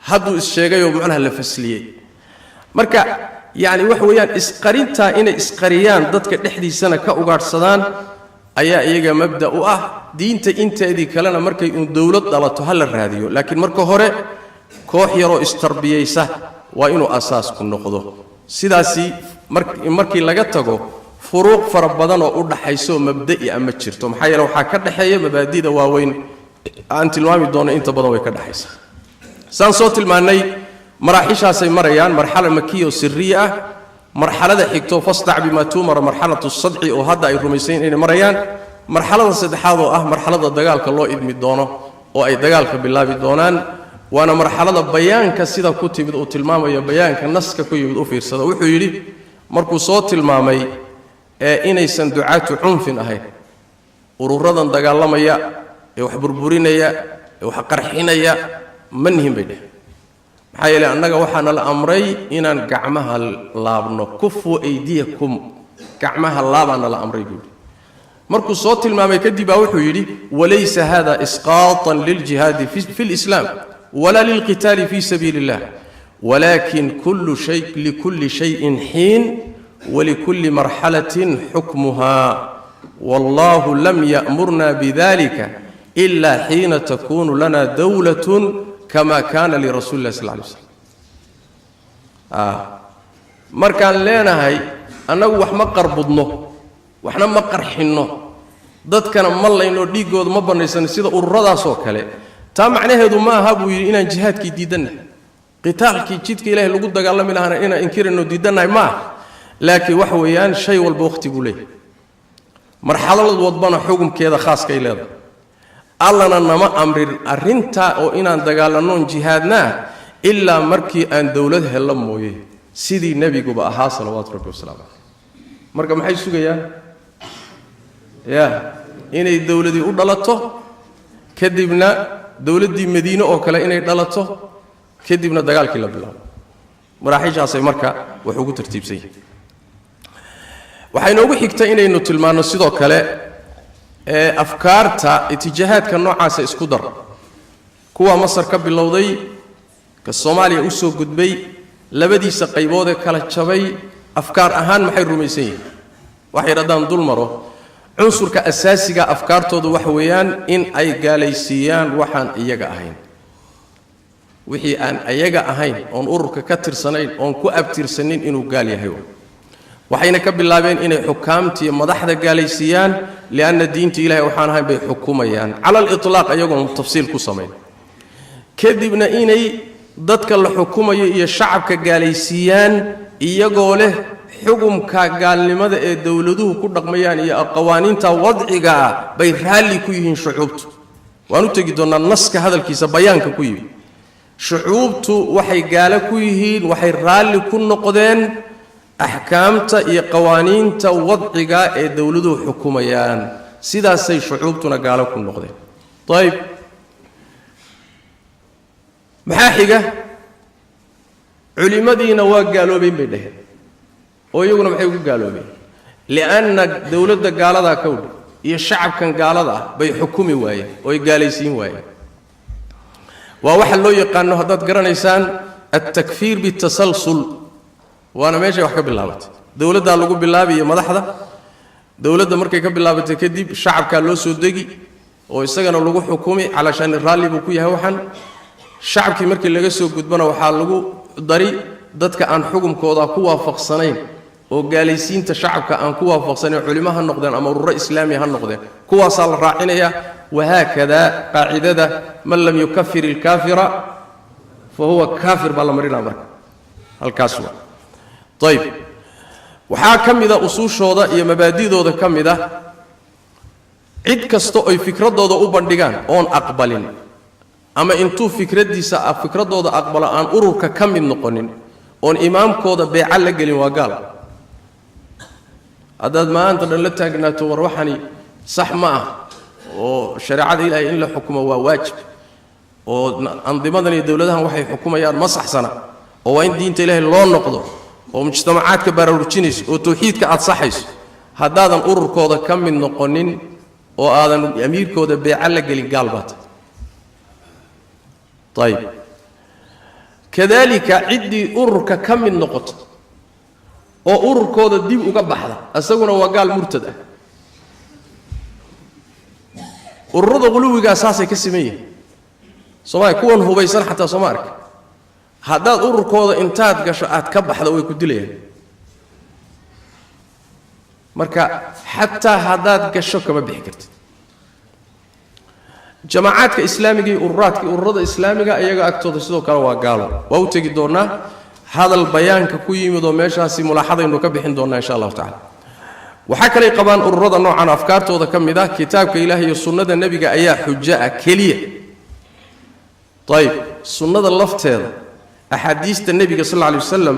Speaker 1: hadduu is-sheegayoo macnaha la fasliyey. Marka yacni waxa weeyaan, isqarintaa inay isqariyaan, dadka dhexdiisana ka ugaadhsadaan ayaa iyaga mabda u ah. Diinta inteedii kalena markay uun dowlad dhalato ha la raadiyo, laakiin marka hore koox yaroo istarbiyaysa waa inuu asaasku noqdo. Sidaasi markii laga tago, furuuq fara badan oo u dhaxayso mabda'i a ma jirto. Maxaa yeele waxaa ka dhexeeya mabaadida waaweyn aan tilmaami doono, inta badan way ka dhexaysaa. Saan soo tilmaannay, maraaxishaasay marayaan: marxala makiya oo siriya ah, marxalada xigto fasdac bimaa tuumara, marxalatu sadci oo hadda ay rumaysayn inay marayaan, marxalada saddexaad oo ah marxalada dagaalka loo idmi doono oo ay dagaalka bilaabi doonaan, waana marxalada bayaanka sida ku timid uu tilmaamayo. Bayaanka naska ku yimid u fiirsada. Wuxuu yidhi markuu soo tilmaamay ee inaysan ducaatu cunfin ahayn, ururadan dagaalamaya ee wax burburinaya ee wax qarxinaya ma nihin bay dheheen. Maxaa yeeley annaga waxaana la amray inaan gacmaha laabno, kufu aydiyakum, gacmaha laabaana la amray buu yidhi. Markuu soo tilmaamay kadib baa wuxuu yidhi: walaysa hada isqaatan liljihaadi fi lislaam wala lilqitaali fi sabiili illah, walakin kullu shay likulli shayin xiin walikulli marxalatin xukmuha, wallahu lam ya'murna bidalika ila xiina takunu lana dowlatun kama kana lirasuli illah sal lay slam. Markaan leenahay annagu wax ma qarbudno, waxna ma qarxinno, dadkana ma layno, dhiiggooda ma bannaysano sida ururadaasoo kale, taa macnaheedu ma aha buu yidhi inaan jihaadkii diidannahay, qitaalkii jidka Ilahay lagu dagaalami lahaana inaan inkirayno diidannahay ma aha. Laakiin waxa weeyaan, shay walba wakhti buu leeyahay, marxalad wadbana xukumkeeda khaaskay leedahay. Allana nama amrin arrintaa oo inaan dagaalannoon jihaadnaa ilaa markii aan dowlad hello mooye, sidii nebiguba ahaa salawaatu rabbi wasalaamu caleyh. Marka maxay sugayaan? Ya inay dowladii u dhalato, kadibna dowladdii Madiine oo kale inay dhalato, kadibna dagaalkii la bilaabo. Maraaxiishaasay marka wax ugu tartiibsan yihin. Waxaa inoogu xigta inaynu tilmaanno sidoo kale ee afkaarta itijaahaadka noocaasa isku dar, kuwa Masar ka bilowday, ka Soomaaliya u soo gudbay, labadiisa qaybood ee kala jabay, afkaar ahaan maxay rumaysan yihiin? Waxay haddaan dul maro cunsurka asaasiga afkaartoodu waxa weeyaan in ay gaalaysiiyaan waxaan iyaga ahayn, wixii aan iyaga ahayn, oon ururka ka tirsanayn, oon ku abtirsanin, inuu gaal yahay. Waxayna ka bilaabeen inay xukaamtiiyo madaxda gaalaysiiyaan, lianna diinta Ilahay waxaan ahayn bay xukumayaan cala alitlaaq, iyagoon tafsiil ku samayn. Kadibna inay dadka la xukumayo iyo shacabka gaalaysiiyaan, iyagoo leh xukumka gaalnimada ee dowladuhu ku dhaqmayaan iyo qawaaniinta wadciga ah bay raalli ku yihiin shucuubtu. Waan u tegi doonnaa naska hadalkiisa bayaanka ku yimi. Shucuubtu waxay gaalo ku yihiin, waxay raalli ku noqdeen axkaamta iyo qawaaniinta wadciga ee dowladuhu xukumayaan, sidaasay shucuubtuna gaalo ku noqdeen. Ayib, maxaa xiga? Culimmadiina waa gaaloobeen bay dhaheen, oo iyaguna maxay ugu gaaloobeen? Lianna dowladda gaaladaa kawdhe iyo shacabkan gaalada ah bay xukumi waayeen oo ay gaalaysiin waayeen. Waa waxa loo yaqaano, haddaad garanaysaan, altakfiir bitasalsul. Waana meeshay wax ka bilaabatay. Dowladdaa lagu bilaabiyo madaxda dowladda, markay ka bilaabatay kadib shacabkaa loo soo degi oo isagana lagu xukumi calaashaani raalli buu ku yahay waxaan. Shacabkii markii laga soo gudbona, waxaa lagu dari dadka aan xukumkooda ku waafaqsanayn oo gaalaysiinta shacabka aan ku waafaqsanayn, culimo ha noqdeen ama ururo islaami ha noqdeen, kuwaasaa la raacinayaa. Wahaakadaa qaacidada "man lam yukafir ilkaafira fa huwa kaafir" baa la marinaa. Marka halkaas waa. Ayib, waxaa ka mida usuushooda iyo mabaadidooda ka mid ah, cid kasta oy fikraddooda u bandhigaan oon aqbalin, ama intuu fikraddiisa fikraddooda aqbalo aan ururka ka mid noqonin, oon imaamkooda beeca la gelin, waa gaal. Haddaad maanta dhan la taagnaato, "War, waxani sax ma ah, oo shareecada Ilaahay in la xukumo waa waajib, oo andimadan iyo dowladahan waxay xukumayaan ma saxsana, oo waa in diinta Ilaahay loo noqdo," oo mujtamacaadka baraarujinayso oo tawxiidka aad saxayso, haddaadan ururkooda ka mid noqonin oo aadan amiirkooda beeca la gelin, gaal baa tahay. Ayib, kadaalika ciddii ururka ka mid noqoto oo ururkooda dib uga baxda, isaguna waa gaal murtad ah. Ururada quluwigaa saasay ka siman yihiin. Soomaliya kuwan hubaysan xataa sooma arka, haddaad ururkooda intaad gasho aad ka baxda, way ku dilayaan. Marka xataa haddaad gasho kama bixi kartid. Jamacaadka islaamiga iyo ururaadka, ururada islaamiga iyaga agtooda sidoo kale waa gaalo. Waa u tegi doonnaa hadal bayaanka ku yimid oo meeshaasi mulaaxadaynu ka bixin doonnaa, insha Allahu tacala. Waxaa kalay qabaan ururada noocan, afkaartooda ka mid ah, kitaabka Ilaah iyo sunnada Nebiga ayaa xujo ah keliya. Ayib, sunnada lafteeda, axaadiista Nebiga sal alla alay wasalam,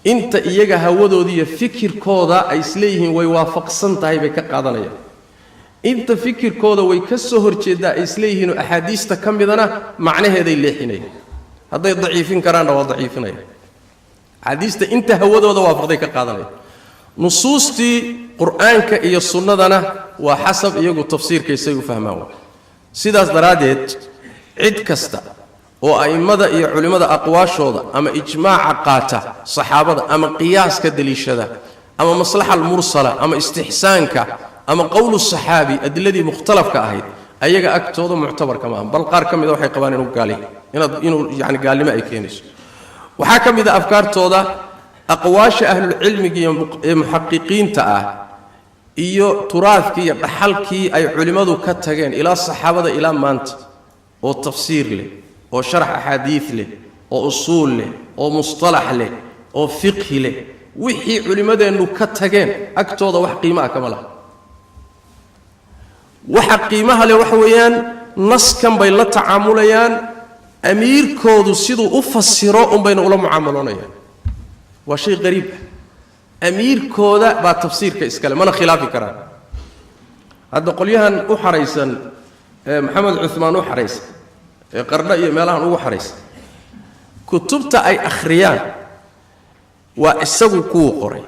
Speaker 1: inta iyaga hawadooda iyo fikirkooda ay isleeyihiin way waafaqsan tahay bay ka qaadanayaan, inta fikirkooda way ka soo horjeeddaa ay isleeyihiinoo axaadiista ka midana macnaheeday leexinayaan. Hadday daciifin karaanna waa daciifinaya. Axaadiista inta hawadooda waafaqday ka qaadanaya, nusuustii Qur-aanka iyo sunnadana waa xasab iyagu tafsiirkaysay u fahmaan. Waa sidaas daraaddeed, cid kasta oo a'immada iyo culimmada aqwaashooda ama ijmaaca qaata saxaabada, ama qiyaaska deliishada, ama maslaxa almursala, ama istixsaanka, ama qowlu saxaabi, adiladii mukhtalafka ahayd, ayaga agtooda muctabarka maaha. Bal qaar ka mida waxay qabaan inuu gaali inaad inuu yani gaalnimo ay keenayso. Waxaa ka mid a afkaartooda, aqwaasha ahlulcilmiga iyo ee muxaqiqiinta ah iyo turaadkii iyo dhaxalkii ay culimmadu ka tageen ilaa saxaabada ilaa maanta, oo tafsiir leh, oo sharax axaadiid leh, oo usuul leh, oo mustalax leh, oo fiqhi leh, wixii culimmadeennu ka tageen agtooda wax qiimo ah kama laha. Waxa qiimaha leh waxa weeyaan naskan bay la tacaamulayaan, amiirkoodu siduu u fasiro unbayna ula mucaamaloonayaan. Waa shay qariib ah. Amiirkooda baa tafsiirka iskale, mana khilaafi karaan. Hadda qolyahan u xaraysan ee Maxamed Cumaan u xaraysan, ee Qardho iyo meelahan ugu xaraysan, kutubta ay akhriyaan Waa isagu kuwuu qoray,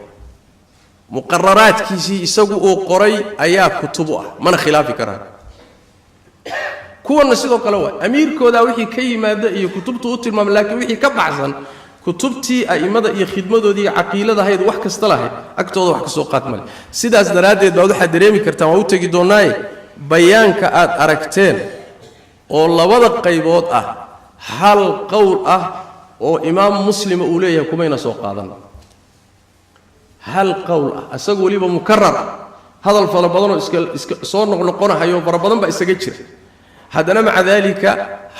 Speaker 1: muqararaadkiisii isagu uu qoray ayaa kutubu ah, mana khilaafi karaan. Kuwanna sidoo kale waa amiirkoodaa wixii ka yimaada iyo kutubtu u tilmaamay, laakiin wixii ka baxsan kutubtii a'immada iyo khidmadoodii iyo caqiiladahayd wax kasta lahayd, agtooda wax ka soo qaad male. Sidaas daraaddeed baad waxaad dareemi kartaan, waa u tegi doonnaaye, bayaanka aad aragteen oo labada qaybood ah hal qowl ah oo imaam Muslima uu leeyahay kumayna soo qaadan. Hal qowl ah, isagu weliba mukarar ah, hadal fara badanoo iska soo noqnoqonahayo fara badan baa isaga jira, haddana maca daalika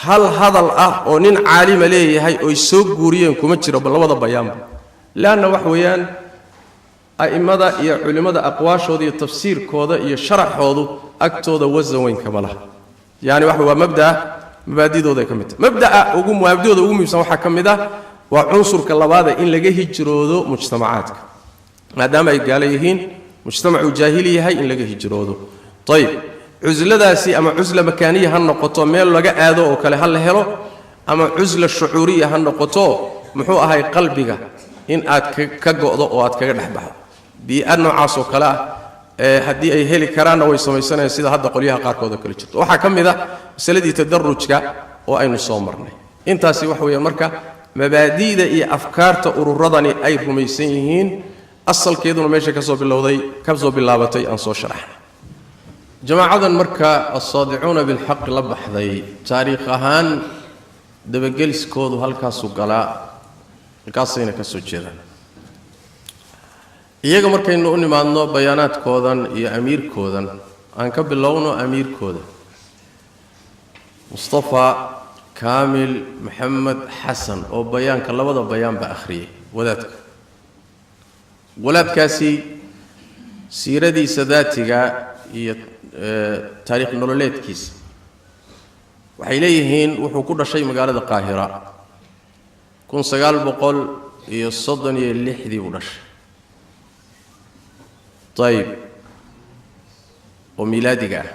Speaker 1: hal hadal ah oo nin caalima leeyahay oy soo guuriyeen kuma jiro labada bayaanba. Leanna wax weeyaan, a'immada iyo culimmada aqwaashooda iyo tafsiirkooda iyo sharaxoodu agtooda wasan weyn kama laha. Yani waxa waa mabdaa mabaadidooday ka mid tahay. Mabda'a ugu mabaadidooda ugu muhiimsan waxaa ka mid ah, waa cunsurka labaada, in laga hijroodo mujtamacaadka, maadaama ay gaalo yihiin, mujtamacuu jaahili yahay, in laga hijroodo. Ayib, cusladaasi ama cusla makaaniya ha noqoto, meel laga aado oo kale ha la helo, ama cusla shucuuriya ha noqoto, muxuu ahay, qalbiga in aad ka go'do oo aad kaga dhex baxdo. Bii'a noocaas oo kale ah ee haddii ay heli karaanna way samaysanayaan, sida hadda qolyaha qaarkood oo kale jirto. Waxaa ka mid ah masaladii tadarujka oo aynu soo marnay. Intaasi waxa weeyaan marka mabaadi'da iyo afkaarta ururadani ay rumaysan yihiin, asalkeeduna meesha ka soo bilowday, ka soo bilaabatay aan soo sharaxnay. Jamaacadan marka Alsaadicuuna Bilxaq la baxday, taariikh ahaan dabageliskoodu halkaasuu galaa, halkaasayna ka soo jeedaan. Iyaga markaynu u nimaadno bayaanaadkoodan iyo amiirkoodan, aan ka bilowno amiirkooda Mustafa Kaamil Maxamed Xasan oo bayaanka labada bayaanba akhriyay. Wadaadka, wadaadkaasi siiradiisa daatiga iyo taariikh nololeedkiisa, waxay leeyihiin wuxuu ku dhashay magaalada Qaahira, 1936-dii buu dhashay, ayib, oo miilaadiga ah.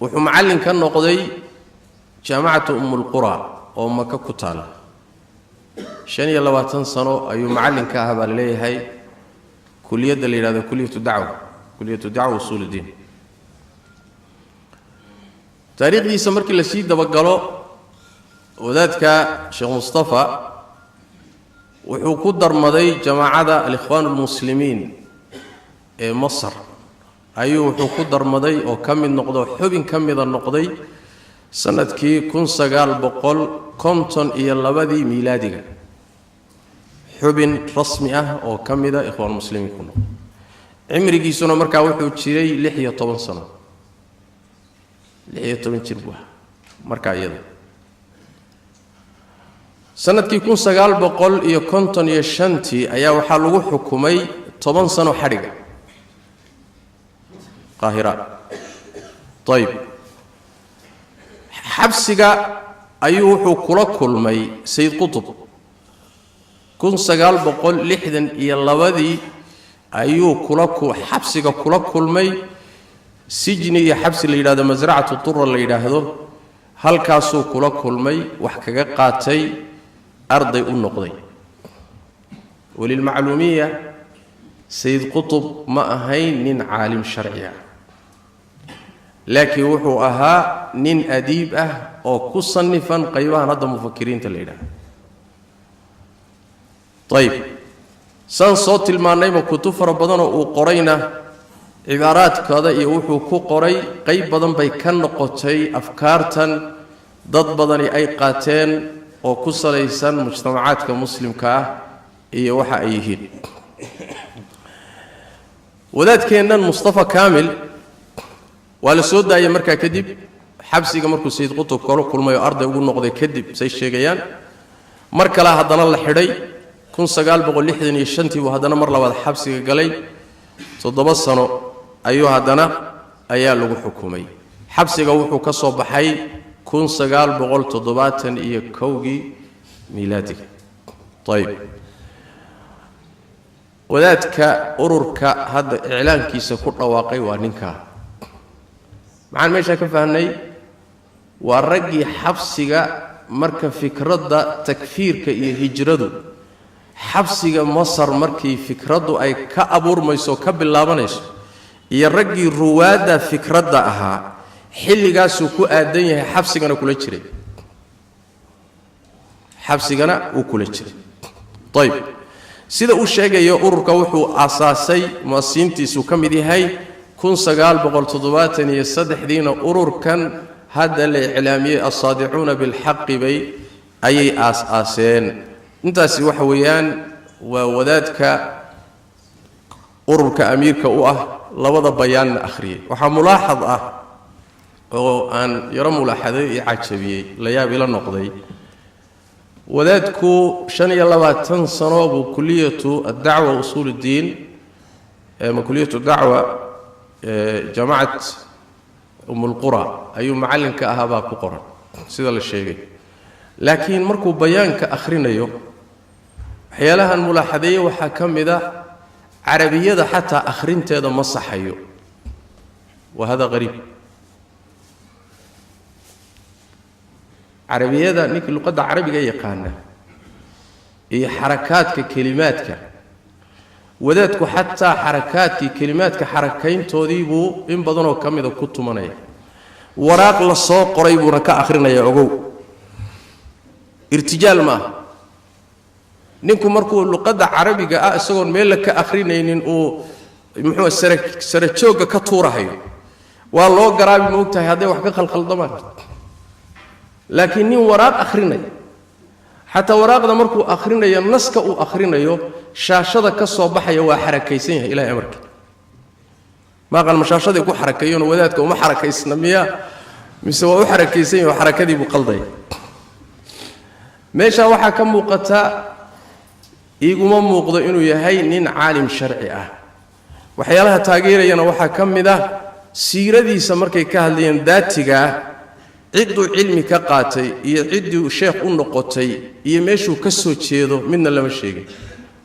Speaker 1: Wuxuu macallin ka noqday Jaamacatu Umulqura oo Maka ku taala. 25 sano ayuu macallin ka ah baa la leeyahay kuliyadda la yidhahdo kuliyatu dacwa, kuliyatu dacwa usuul iddiin. Taariikhdiisa markii lasii dabagalo, wadaadka Sheekh Mustafa wuxuu ku darmaday jamaacada Alikhwaan Almuslimiin ee Masar ayuu wuxuu ku darmaday oo ka mid noqdo, xubin ka mida noqday sanadkii 1952-dii miilaadiga. Xubin rasmi ah oo ka mida Ikhwaan Muslimiin ku noqday. Cimrigiisuna markaa wuxuu jiray 16 sano, 16 jir buu ahaa markaa iyada. Sanadkii 1955-tii ayaa waxaa lagu xukumay 10 sano xadhiga Qaahira. Ayib, xabsiga ayuu wuxuu kula kulmay Sayid Qutub. 1962-dii ayuu kula xabsiga kula kulmay, sijni iyo xabsi la yidhahdo Masracatu Tura la yidhaahdo, halkaasuu kula kulmay, wax kaga qaatay, arday u noqday. Walilmacluumiya, Sayid Qutub ma ahayn nin caalim sharci ah, laakiin wuxuu ahaa nin adiib ah oo ku sanifan qaybahan hadda mufakiriinta la yidhahdo. Ayib, saan soo tilmaannayba, kutub fara badanoo uu qorayna cibaaraadkooda iyo wuxuu ku qoray qayb badan bay ka noqotay afkaartan dad badani ay qaateen oo ku salaysan mujtamacaadka muslimka ah iyo waxa ay yihiin. Wadaadkeennan Mustafa Kaamil waa la soo daayay markaa kadib xabsiga, markuu Sayid Qutub kala kulmay oo arday ugu noqday kadib, say sheegayaan. Mar kale haddana la xidhay, 1965-tii buu haddana mar labaad xabsiga galay. 7 sano ayuu haddana ayaa lagu xukumay. Xabsiga wuxuu ka soo baxay 1971-kii miilaadiga. Ayib, wadaadka ururka hadda iclaankiisa ku dhawaaqay waa ninkaa. Maxaan meeshaa ka fahnay? Waa raggii xabsiga Marka fikradda takfiirka iyo hijradu xabsiga Masar markii fikraddu ay ka abuurmayso, ka bilaabanayso, iyo raggii ruwaadda fikradda ahaa xilligaasuu ku aadan yahay, xabsigana kula jiray, xabsigana uu kula jiray. Ayib, sida uu sheegayo ururka wuxuu aasaasay, mu'asisiintiisuu ka mid yahay, 1973diina ururkan hadda la iclaamiyey Alsaadicuuna Bilxaqi bay ayay aas-aaseen. Intaasi waxa weeyaan waa wadaadka ururka amiirka u ah, labada bayaanna akhriyey. Waxaa mulaaxad ah oo aan yaro mulaaxaday iyo cajabiyey, la yaab ila noqday, wadaadku 25 sano buu kuliyatu addacwa usuul uddiin ama kuliyatu dacwa jaamacat Umulqura ayuu macallinka ahaa baa ku qoran sida la sheegay. Laakiin markuu bayaanka akhrinayo, waxyaalahan mulaaxadeeye waxaa ka mid a carabiyada xataa akhrinteeda ma saxayo. Wa hada qariib. Carabiyada ninkii luqadda carabiga yaqaana iyo xarakaadka kelimaadka, wadaadku xataa xarakaadkii kelimaadka xarakayntoodii buu in badanoo ka mida ku tumanaya. Waraaq la soo qoray buuna ka akhrinayaa. Ogow, irtijaal maaha. Ninku markuu luqadda carabiga ah isagoon meel la ka akhrinaynin uu muxuu sare sare joogga ka tuurahayo, waa loo garaabi, moogtahay, hadday wax ka khalkhaldamaan. Laakiin nin waraaq akhrinaya, xataa waraaqda markuu akhrinayo, naska uu akhrinayo shaashada ka soo baxaya waa xarakaysan yahay. Ilahay amarkii maaqan ma shaashaday ku xarakeeyona wadaadka uma xarakaysna miya, mise waa u xarakaysan yahay oo xarakadii buu qaldaya? Meeshaa waxaa ka muuqata, iiguma muuqdo inuu yahay nin caalim sharci ah. Waxyaalaha taageerayana waxaa ka mid ah siiradiisa markay ka hadlayeen daatigaa, cidduu cilmi ka qaatay iyo cidduu sheekh u noqotay iyo meeshuu ka soo jeedo midna lama sheegin.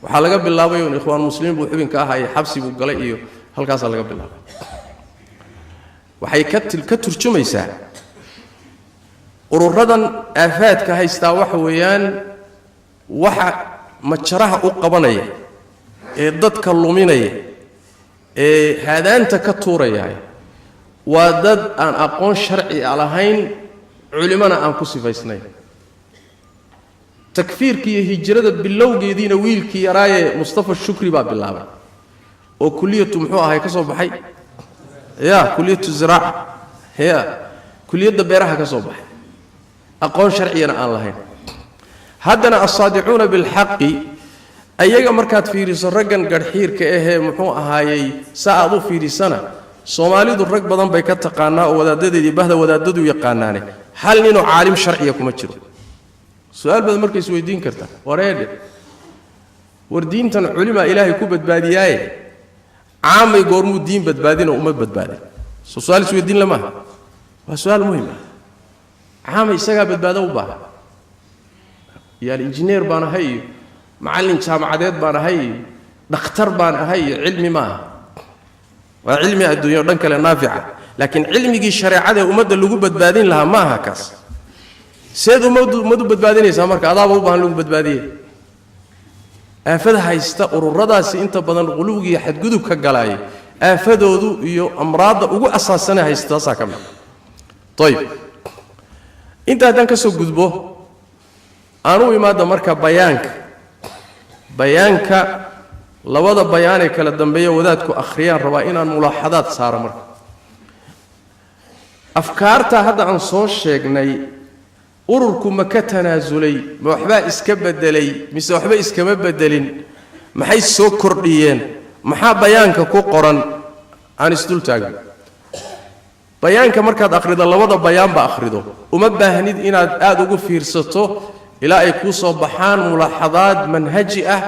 Speaker 1: Waxaa laga bilaabay un Ikhwaan Muslimiin buu xubinka ahaayey, xabsi buu galay iyo halkaasaa laga bilaabay. Waxay ka turjumaysaa ururadan aafaadka haystaa waxa weeyaan waxa majaraha u qabanaya ee dadka luminaya ee haadaanta ka tuuraya waa dad aan aqoon sharci a lahayn, culimana aan ku sifaysnayn. Takfiirka iyo hijrada bilowgeediina wiilkii yaraaye Mustafa Shukri baa bilaabay oo kuliyatu muxuu ahay ka soo baxay, ya kuliyatu ziraaca, ya kuliyadda beeraha ka soo baxay, aqoon sharcigana aan lahayn. Haddana Alsaadicuuna Bilxaqi ayaga markaad fiiriso, raggan garhxiirka ahee muxuu ahaayey, saa aad u fiirisana, Soomaalidu rag badan bay ka taqaanaa oo wadaadadeedii bahda wadaadadu yaqaanaane, hal ninoo caalim sharciya kuma jiro. Su-aal baad marka isweydiin karta: wareedhe, war diintan culimaa Ilaahay ku badbaadiyaaye, caamay goormuu diin badbaadinoo uma badbaadin? Soo su-aal isweydiin lamaha? Waa su-aal muhim ah. Caamay isagaa badbaado u baahan. Yaal injineer baan ahay iyo macallin jaamacadeed baan ahay iyo dhakhtar baan ahay iyo cilmi maaha. Waa cilmi adduunya o dhan kale naafica, laakiin cilmigii shareecada ee ummadda lagu badbaadin lahaa ma aha kaas. Seed ummadu badbaadinaysaa marka adaaba u baahan lagu badbaadiye? Aafada haysta ururadaasi inta badan quluwgiiyo xadgudubka galaaya, aafadoodu iyo amraadda ugu asaasane haysta taasaa ka mid. Ayib, inta haddaan ka soo gudbo, aan u imaadda marka bayaanka. Bayaanka, labada bayaanee kala dambeeya wadaadku akhriyaan rabaa inaan mulaaxadaad saaro. Marka afkaarta hadda aan soo sheegnay, ururku ma ka tanaasulay, ma waxbaa iska beddelay mise waxba iskama beddelin? Maxay soo kordhiyeen? Maxaa bayaanka ku qoran? Aan isdul taagno. Bayaanka markaad akhrido, labada bayaanba akhrido, uma baahnid inaad aada ugu fiirsato ilaa ay kuu soo baxaan mulaaxadaad manhaji ah,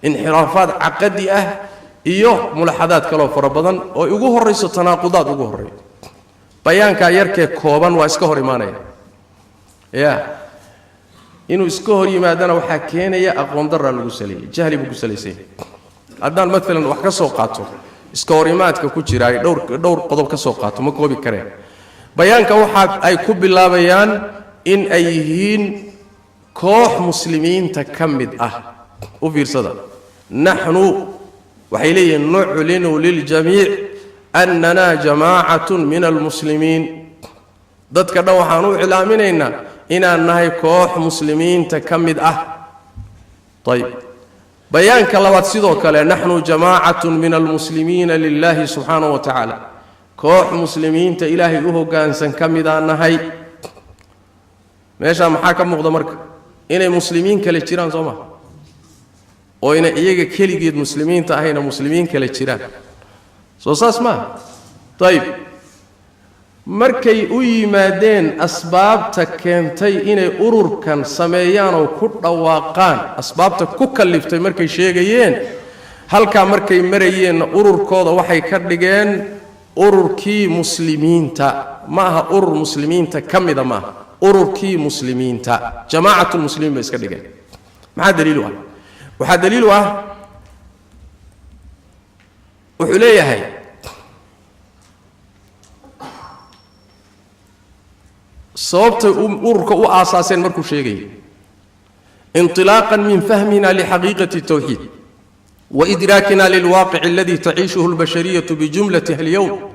Speaker 1: inxiraafaad caqadi ah iyo mulaaxadaad kaloo fara badan oo ugu horrayso tanaaqudaad ugu horreeyo. Bayaankaa yarkee kooban waa iska hor imaanaya. Ya inuu iska hor yimaadana waxaa keenaya aqoon daraa lagu saleeyey, jahli buu ku salaysanya. Haddaan maalan wax ka soo qaato iska horimaadka ku jira, ay dhowr dhowr qodob ka soo qaato, ma koobi kareen. Bayaanka waxa ay ku bilaabayaan In ay yihiin koox muslimiinta ka mid ah. U fiirsada, naxnu, waxay leeyihiin, nuclinu liljamiic annana jamaacatun min almuslimiin. Dadka dhan waxaan u iclaaminaynaa inaan nahay koox muslimiinta ka mid ah. Ayib, bayaanka labaad sidoo kale, naxnu jamaacatun min almuslimiina lilahi subxaanahu wa tacaala, koox muslimiinta Ilaahay u hoggaansan ka midaan nahay. Meeshaa maxaa ka muuqda marka? Inay muslimiin kale jiraan, soo maha? Oo inay iyaga keligeed muslimiinta ahayna, muslimiin kale jiraan, soo saas maaha? Ayib, markay u yimaadeen asbaabta keentay inay ururkan sameeyaan oo ku dhawaaqaan, asbaabta ku kalliftay markay sheegayeen, halkaa markay marayeenna, ururkooda waxay ka dhigeen ururkii muslimiinta. Ma aha urur muslimiinta ka mida, maaha ururkii muslimiinta, jamaacatulmuslimiin bay iska dhigeen. Maxaa daliil u ah? Waxaa daliil u ah, wuxuu leeyahay sababtay ururka u aasaaseen markuu sheegayay: inطilaaqan min fahmina lixaqiiqati الtawxiid وإدراكنا للواقع الذي تعيشه البشرية بجملتها اليوم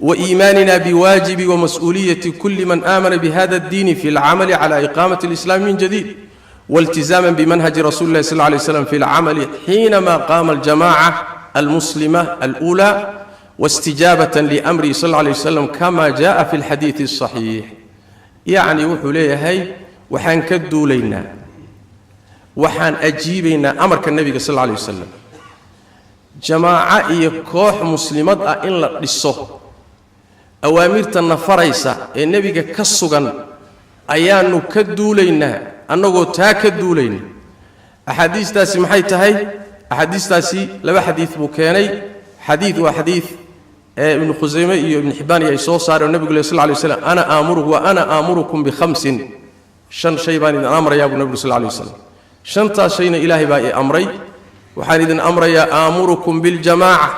Speaker 1: وإيماننا بواجب ومسؤولية كل من آمن بهذا الدين في العمل على إقامة الإسلام من جديد، والتزاما بمنهج رسول الله صلى الله عليه وسلم في العمل حينما قام الجماعة المسلمة الأولى، واستجابة لأمره صلى الله عليه وسلم كما جاء في الحديث الصحيح. yacni wuxuu leeyahay, waxaan ka duulaynaa, waxaan ajiibaynaa amarka Nebiga sal alla alay wasalam, jamaaco iyo koox muslimad ah in la dhiso. Awaamirta nafaraysa ee Nebiga ka sugan ayaannu ka duulaynaa. Annagoo taa ka duulayna, axaadiistaasi maxay tahay? Axaadiistaasi laba xadiid buu keenay. Xadiid waa xadiid ee Ibnu Khusayme iyo Ibnu Xibbaan iyo ay soo saareen oo Nebigu leh sal lay slam: ana aamuru wa ana aamurukum bikhamsin, shan shay baan idin amrayaa buu Nebigu sal lay waslam. Shantaas shayna Ilaahay baa i amray. Waxaan idin amrayaa, aamurukum biاljamaaca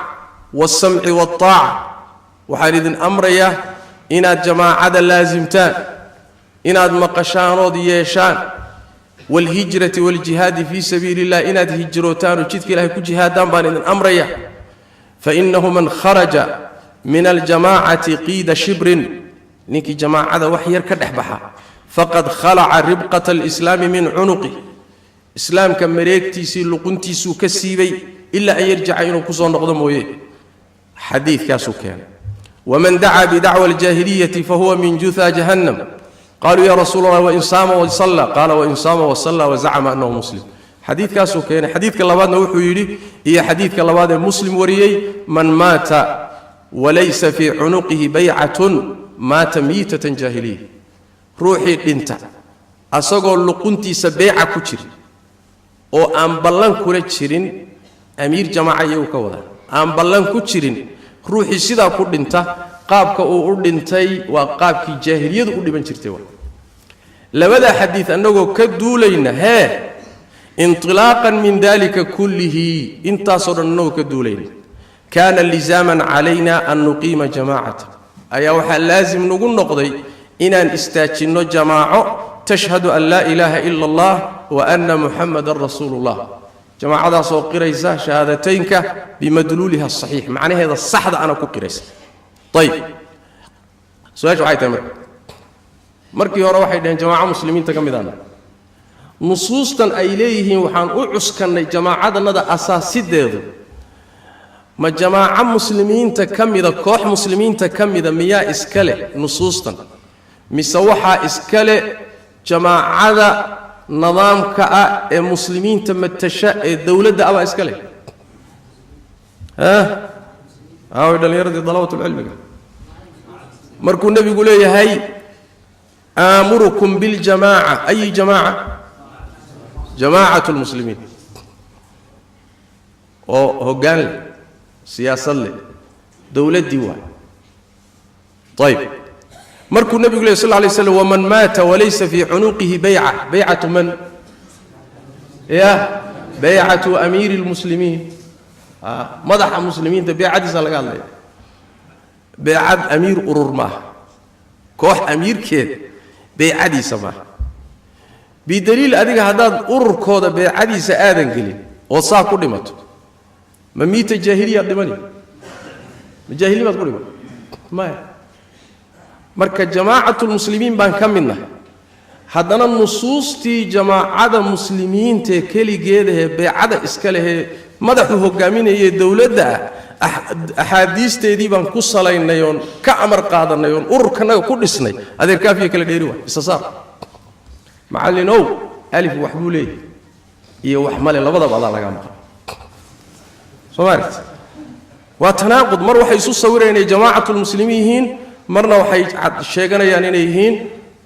Speaker 1: wاlsamci wاlطaaca, waxaan idin amrayaa inaad jamaacada laasimtaan, inaad maqashaanood yeeshaan, wاlhijrati wاljihaadi fii sabiili اllah, inaad hijrootaan oo jidka Ilahay ku jihaadaan baan idin amraya. Fainahu man kharaja min aljamaacati qiida shibrin, ninkii jamaacada wax yar ka dhex baxa, faqad khalaca ribqata alislaami min cunuqi, islaamka mareegtiisii luquntiisuu ka siibay, ilaa an yarjica, inuu kusoo noqdo mooye. Xadiidkaasuu keenay. Waman dacaa bidacwa aljaahiliyati fahuwa min jutha jahannam. Qaluu ya rasuul Allah, wain saama wasalla? Qaala, wain saama wasalla wazacama annahu muslim. Xadiidkaasuu keenay. Xadiidka labaadna wuxuu yidhi, iyo xadiidka labaad ee Muslim wariyey: man maata walaysa fii cunuqihi baycatun maata miitatan jaahiliya. Ruuxii dhinta asagoo luquntiisa beyca ku jira oo aan ballan kula jirin amiir jamaaca, iyagu ka wadaa, aan ballan ku jirin, ruuxii sidaa ku dhinta, qaabka uu u dhintay waa qaabkii jaahiliyadu u dhiban jirtay. Waa labadaa xadiid. Annagoo ka duulayna hee, inطilaaqan min dalika kullihi, intaasoo dhan annagoo ka duulayna, kaana lizaaman calayna an nuqiima jamaacata, ayaa waxaa laasim nagu noqday inaan istaajinno jamaaco, tashhadu an laa ilaaha ila allah wa anna muxamadan rasuulu llah, jamaacadaasoo qiraysa shahaadateynka bimadluuliha asaxiix, macnaheeda saxda ana ku qiraysa. Ayib, su-aasha waxay tahay marka, markii hore waxay dhaheen jamaaco muslimiinta ka mid aana. Nusuustan ay leeyihiin waxaan u cuskannay jamaacadannada asaasideedu, ma jamaaco muslimiinta ka mida, koox muslimiinta ka mida miyaa iska leh nusuustan, mise waxaa iska leh jamaacada nidaamka ah ee muslimiinta matasha ee dowladda abaa iska leh? Aaway dhallinyaradii dalabatulcilmiga? Markuu Nebigu leeyahay aamurukum biاljamaaca, ayi jamaaca? Jamaacatu lmuslimiin oo hoggaan leh, siyaasad leh, dowladdii waay. Ayib, markuu nebigu ley sal lay slam waman maata walaysa fii cunuqihi bayca, baycatu man? Ya, baycatu amiiri اlmuslimiin, madaxa muslimiinta beycadiisa laga hadlaya. Beycad amiir urur maaha, koox amiirkeed. Beycadiisa maaha. Bidaliil, adiga haddaad ururkooda beycadiisa aadan gelin oo saa ku dhimato, ma miita jaahiliyaad dhimani? Ma jaahilimaad ku dhiman? Maya. Marka jamaacatulmuslimiin baan ka midnahay, haddana nusuustii jamaacada muslimiintaee keligeedahee beycada iska lehee madaxu hogaaminayee dowladda ah, axaadiisteedii baan ku salaynay oon ka amar qaadanay oon ururkanaga ku dhisnay. Adeerkaafiya kala dheeri waay. Isa saar, macallinow. Alif wax buu leeyahy iyo wax male, labadaba adaa lagaa maqan. Soo ma aragti? Waa tanaaqud. Mar waxay isu sawirayaan inay jamaacatulmuslimiin yihiin, marna waxay sheeganayaan inay yihiin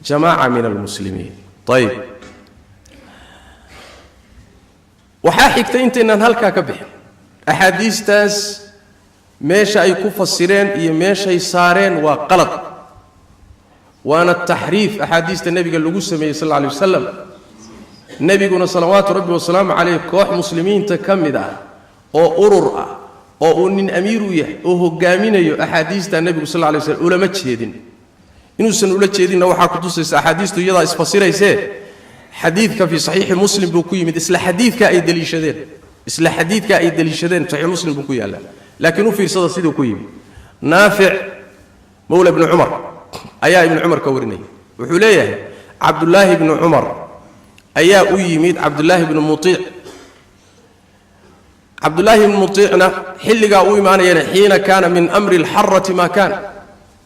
Speaker 1: jamaaca min almuslimiin. Ayib, waxaa xigta intaynaan halkaa ka bixin, axaadiistaas meesha ay ku fasireen iyo meeshay saareen waa qalad, waana taxriif axaadiista nebiga lagu sameeyey sal alla alay wasalam. Nebiguna salawaatu rabbi wasalaamu calayh koox muslimiinta ka mid ah oo urur ah oo uu nin amiir u yahay oo hogaaminayo axaadiistaa nebigu sal alla alay slam ulama jeedin. Inuusan ula jeedinna waxaa ku tusaysa axaadiistu iyadaa isfasiraysee. Xadiidka fii saxiixi Muslim buu ku yimid, isla xadiidka ay deliishadeen, isla xadiidka ay deliishadeen saxiix Muslim buu ku yaallaa. Laakiin u fiirsada siduu ku yimid. Naafic mowla ibni Cumar ayaa Ibni Cumar ka warinaya. Wuxuu leeyahay, Cabdullaahi ibni Cumar ayaa u yimid Cabdullaahi ibnu Muiic. Cabdullaahi ibnu Muiicna xilligaa u imaanayana xiina kaana min amri alxarati maa kaan,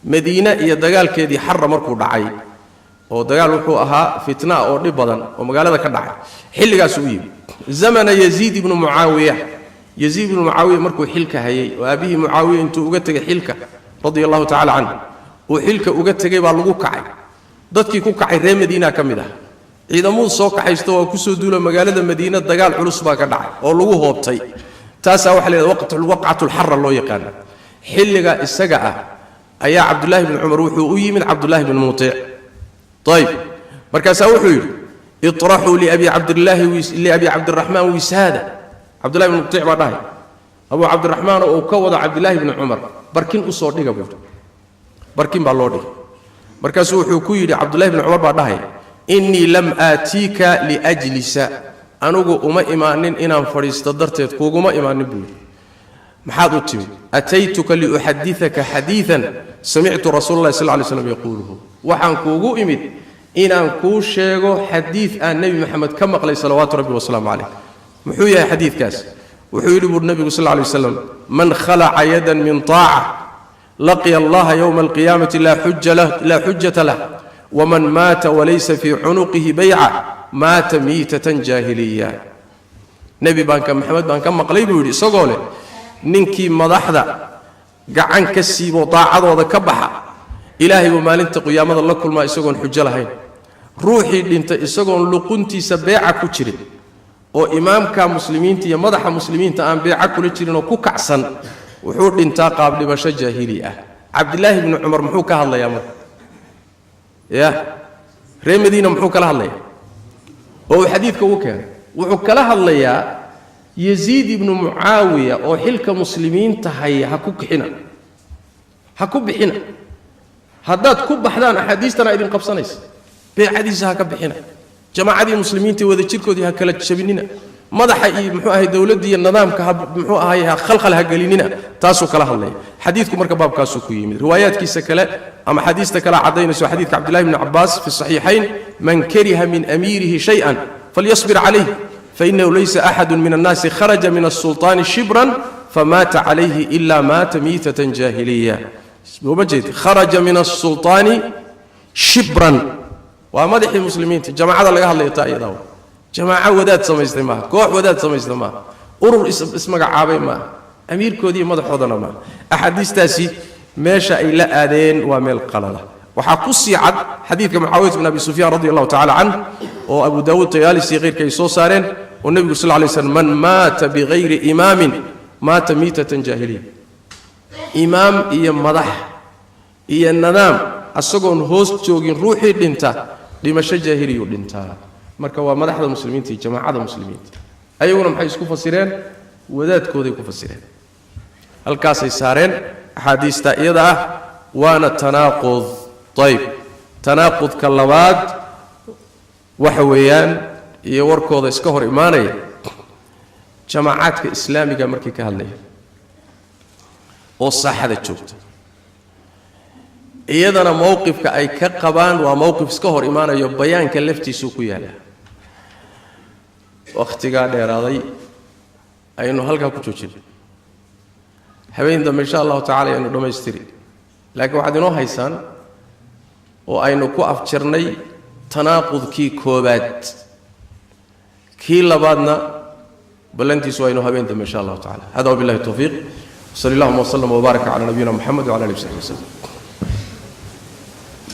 Speaker 1: Madiine iyo dagaalkeedii Xarra markuu dhacay, oo dagaal wuxuu ahaa fitna oo dhib badan oo magaalada ka dhacay, xilligaasuu u yimid. Zamana Yaziid ibnu Mucaawiya, Yaziid ibnu Mucaawiya markuu xilka hayay, oo aabbihii Mucaawiya intuu uga tegay xilka, radia allahu tacala canhu, uu xilka uga tegay baa lagu kacay. Dadkii ku kacay reer Madiina ka mid ah. Ciidamuu soo kaxaysto, waa kusoo duula magaalada Madiina. Dagaal culus baa ka dhacay oo lagu hoobtay. Taasaa waxa la yidhahda waqcatulxarra loo yaqaana. Xilliga isaga ah ayaa Cabdullaahi bni Cumar wuxuu u yimid Cabdullaahi bni Mutic. Ayib, markaasaa wuxuu yidhi: iطraxuu liabi cabdillaahi, liabi Cabdiraxmaan wisaada. Cabdullahi bni Mutic baa dhahay, Abu Cabdiraxmaan oo uu ka wado Cabdillaahi bni Cumar, barkin usoo dhiga buu. Barkin baa loo dhigay. Markaasuu wuxuu ku yidhi, Cabdullahi bni Cumar baa dhahay: innii lam aatiika liajlisa, anugu uma imaanin inaan fadhiisto darteed, kuuguma imaanin buu yidhi. Maxaad u timid? Ataytuka liuxadiaka xadiian samictu rasuula allahi sal lay slam yaquuluhu. Waxaan kuugu imid inaan kuu sheego xadiid aan Nebi Maxamed ka maqlay, salawaatu rabbi wasalaamu calayh. Muxuu yahay xadiidkaas? Wuxuu yidhi buuri nebigu sal lay waslam: man khalaca yadan min taaca laqiya allaha yowma alqiyaamati laa xujata lah, waman maata walaysa fii cunuqihi bayca maata miitatan jaahiliya. Nebi baanka Maxamed baan ka maqlay buu yidhi, isagoo leh: ninkii madaxda gacan ka siiboo daacadooda ka baxa, Ilaahay buu maalinta qiyaamada la kulmaa isagoon xujo lahayn. Ruuxii dhintay isagoon luquntiisa beeca ku jirin, oo imaamka muslimiinta iyo madaxa muslimiinta aan beeca kula jirin oo ku kacsan, wuxuu dhintaa qaabdhimasho jaahili ah. Cabdilaahi bni Cumar muxuu ka hadlayaa marka? Ya reer Madiina muxuu kala hadlayaa oo uu xadiidka ugu keenay? Wuxuu kala hadlayaa Yaziid ibnu Mucaawiya oo xilka muslimiinta haya. Ha ku kixina, ha ku bixina. Haddaad ku baxdaan, axaadiistana idin qabsanaysa. Beecadiisa ha ka bixina, jamaacadii muslimiinta wada jirkoodii ha kala jabinina, madaxa iyo muxuu ahay dowladdii iyo nidaamka ha muxuu ahay ha khalkhal ha gelinina. Taasuu kala hadlaya xadiidku. Marka baabkaasuu ku yimid. Riwaayaadkiisa kale ama xadiista kale caddaynayso, xadiidka Cabdillahi bni Cabbaas fi saxiixayn: man kariha min amiirihi shay-an falyasbir calayh, fainahu laysa axadu min annaasi kharaja min asulطaani shibran famaata calayhi ila maata miitatan jaahiliya. Sooma jeed? Kharaja min asulطaani shibran waa madaxii muslimiinta. Jamaacada laga hadlayo taa iyadaa jamaaco wadaad samaystay maaha, koox wadaad samaystay maaha, urur ismagacaabay maaha, amiirkoodiiyo madaxoodana maaha. Axaadiistaasi meesha ay la aadeen waa meel qalada. Waxaa ku sii cad xadiidka Mucaawiyat bn Abi Sufyaan radi allahu tacala canh, oo Abu Daawuud Tayaalisi keyrka ay soo saareen, oo nebigu sal lay slam: man maata bigayri imaamin maata miitatan jaahiliya. Imaam iyo madax iyo nidaam asagoon hoos joogin ruuxii dhinta, dhimasho jaahiliyuu dhintaa. Marka waa madaxda muslimiinta iyo jamaacada muslimiinta. Ayaguna maxay isku fasireen? Wadaadkooday ku fasireen, halkaasay saareen axaadiista iyada ah, waana tanaaqud. Ayb. Tanaaqudka labaad waxa weeyaan iyo warkooda iska hor imaanaya jamaacaadka islaamiga markii ka hadlaya oo saaxada joogta, iyadana mowqifka ay ka qabaan waa mowqif iska hor imaanayo, bayaanka laftiisuu ku yaallaa. Wakhtigaa dheeraaday, aynu halkaa ku joojina. Habeen dambe insha Allahu tacala aynu dhammaystiri, laakiin waxaad inoo haysaan oo aynu ku afjarnay tanaaqudkii koobaad. Kii labaadna ballantiisu waa inuu habeen dambe insha Allahu tacala. Hada wabillahi towfiiq, wsali allahuma wslm wbaaraka cala nabiyina Moxamed wcala alihi w saxbi waslem.